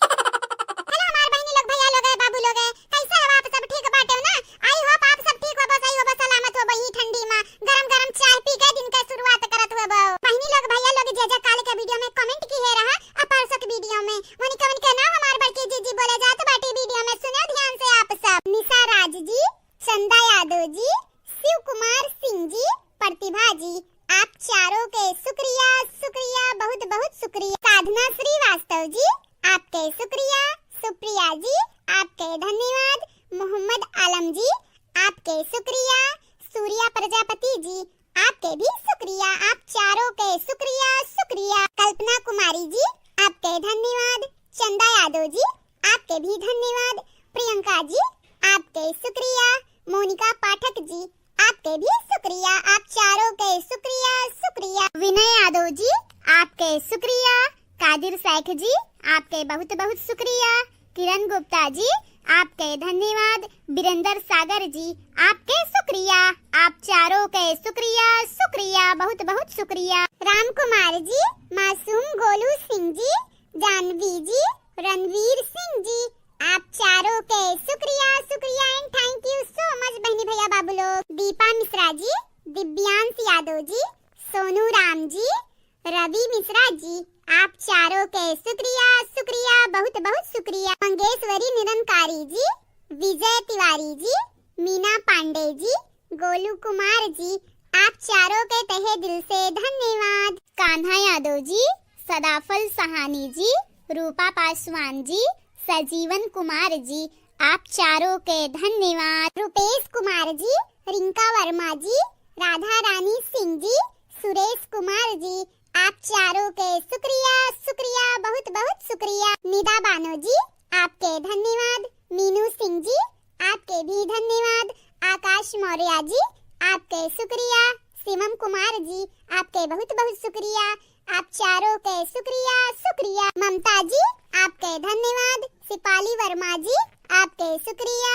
Hello हमार बहिनी लोग, भैया लोग, बाबू लोग, कैसे हो आप सब? ठीक बाटे हो ना? I hope आप सब ठीक होबो, सही होबो, सलामत होबो। ई ठंडी में गरम गरम चाय पी के दिन के शुरुआत करत होबो। बहिनी लोग, भैया लोग, जे जे काल के video में comment किहे रहा, आ परसों के video में, वनिका वनिका नाम हमार बड़की जीजी बोले जात बाटी video में, सुनो ध्यान से आप सब। निशा राज जी, चंदा यादव जी, शिव कुमार सिंह जी, प्रतिभा जी, आप चारों के शुक्रिया, शुक्रिया, बहुत बहुत शुक्रिया। साधना श्रीवास्तव जी, आपके शुक्रिया। सुप्रिया जी, आपके धन्यवाद। मोहम्मद आलम जी, आपके शुक्रिया। सूर्या प्रजापति जी, आपके भी शुक्रिया। आप चारों के शुक्रिया, शुक्रिया। कल्पना कुमारी जी, आपके धन्यवाद। चंदा यादव जी, आपके भी धन्यवाद। प्रियंका जी, आपके शुक्रिया। मोनिका पाठक जी, आपके भी शुक्रिया। आप चारों के शुक्रिया, शुक्रिया। विनय यादव जी, आपके शुक्रिया। कादिर शेख जी, आपके बहुत बहुत शुक्रिया। किरण गुप्ता जी, आपके धन्यवाद। बीरेंद्र सागर जी, आपके शुक्रिया। आप चारों के शुक्रिया, शुक्रिया, बहुत बहुत शुक्रिया। राम कुमार जी, मासूम गोलू सिंह जी, जानवी जी, रणवीर सिंह जी, आप चारों के शुक्रिया, शुक्रिया and thank you so much बहनी भैया बाबू लोग। दीपा मिश्रा जी, दिव्यांश यादव जी, सोनू राम जी, रवि मिश्रा जी, आप चारों के शुक्रिया, शुक्रिया, बहुत बहुत शुक्रिया। मंगेश्वरी निरंकारी जी, विजय तिवारी जी, मीना पांडे जी, गोलू कुमार जी, आप चारों के तहे दिल से धन्यवाद। कान्हा यादव जी, सदाफल सहानी जी, रूपा पासवान जी, सजीवन कुमार जी, आप चारों के धन्यवाद। रुपेश कुमार जी, रिंका वर्मा जी, राधा रानी सिंह जी, सुरेश कुमार जी, आप चारों के शुक्रिया, शुक्रिया, बहुत बहुत शुक्रिया। निदा बानो जी, आपके धन्यवाद। मीनू सिंह जी, आपके भी धन्यवाद। आकाश मौर्य जी, आपके शुक्रिया। शिवम कुमार जी, आपके बहुत बहुत शुक्रिया। आप चारों के शुक्रिया, शुक्रिया। ममता जी, आपके धन्यवाद। सिपाली वर्मा जी, आपके शुक्रिया।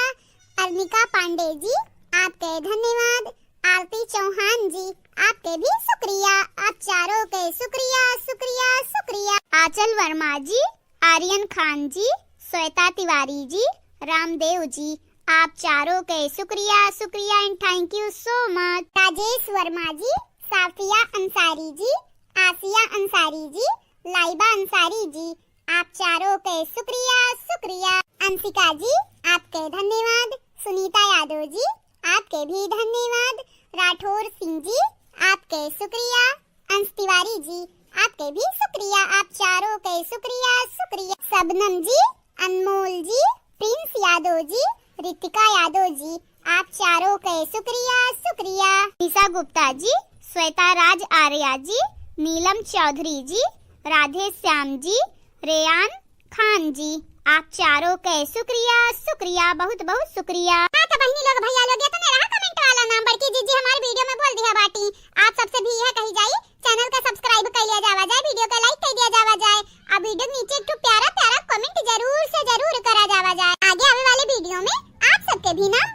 अर्निका पांडे जी, आपके धन्यवाद। आरती चौहान जी, आपके भी शुक्रिया। आप चारों के शुक्रिया, शुक्रिया, शुक्रिया। आंचल वर्मा जी, आर्यन खान जी, श्वेता तिवारी जी, रामदेव जी, आप चारों के शुक्रिया, शुक्रिया and thank you so much। राजेश वर्मा जी, साफिया अंसारी जी, आसिया अंसारी जी, लाइबा अंसारी जी, आप चारों के शुक्रिया, शुक्रिया। अंशिका जी, आपके धन्यवाद। सुनीता यादव जी, आपके भी धन्यवाद। राठौर सिंह जी, आपके शुक्रिया। अंश तिवारी जी, आपके भी शुक्रिया, आप चारों के शुक्रिया, शुक्रिया। शबनम जी, अनमोल जी, प्रिंस यादव जी, रितिका यादव जी, आप चारों के शुक्रिया, शुक्रिया। निशा गुप्ता जी, श्वेता राज आर्या जी, नीलम चौधरी जी, राधे श्याम जी, रेयान खान जी, आप चारों के शुक्रिया, शुक्रिया, बहुत बहुत शुक्रिया। हाँ तो बहिनी लोग, भैया लोग, इतने रहा comment वाला नाम, बड़की जीजी हमारे video में बोल दिया बाटी। आप सबसे भी यह कही जाए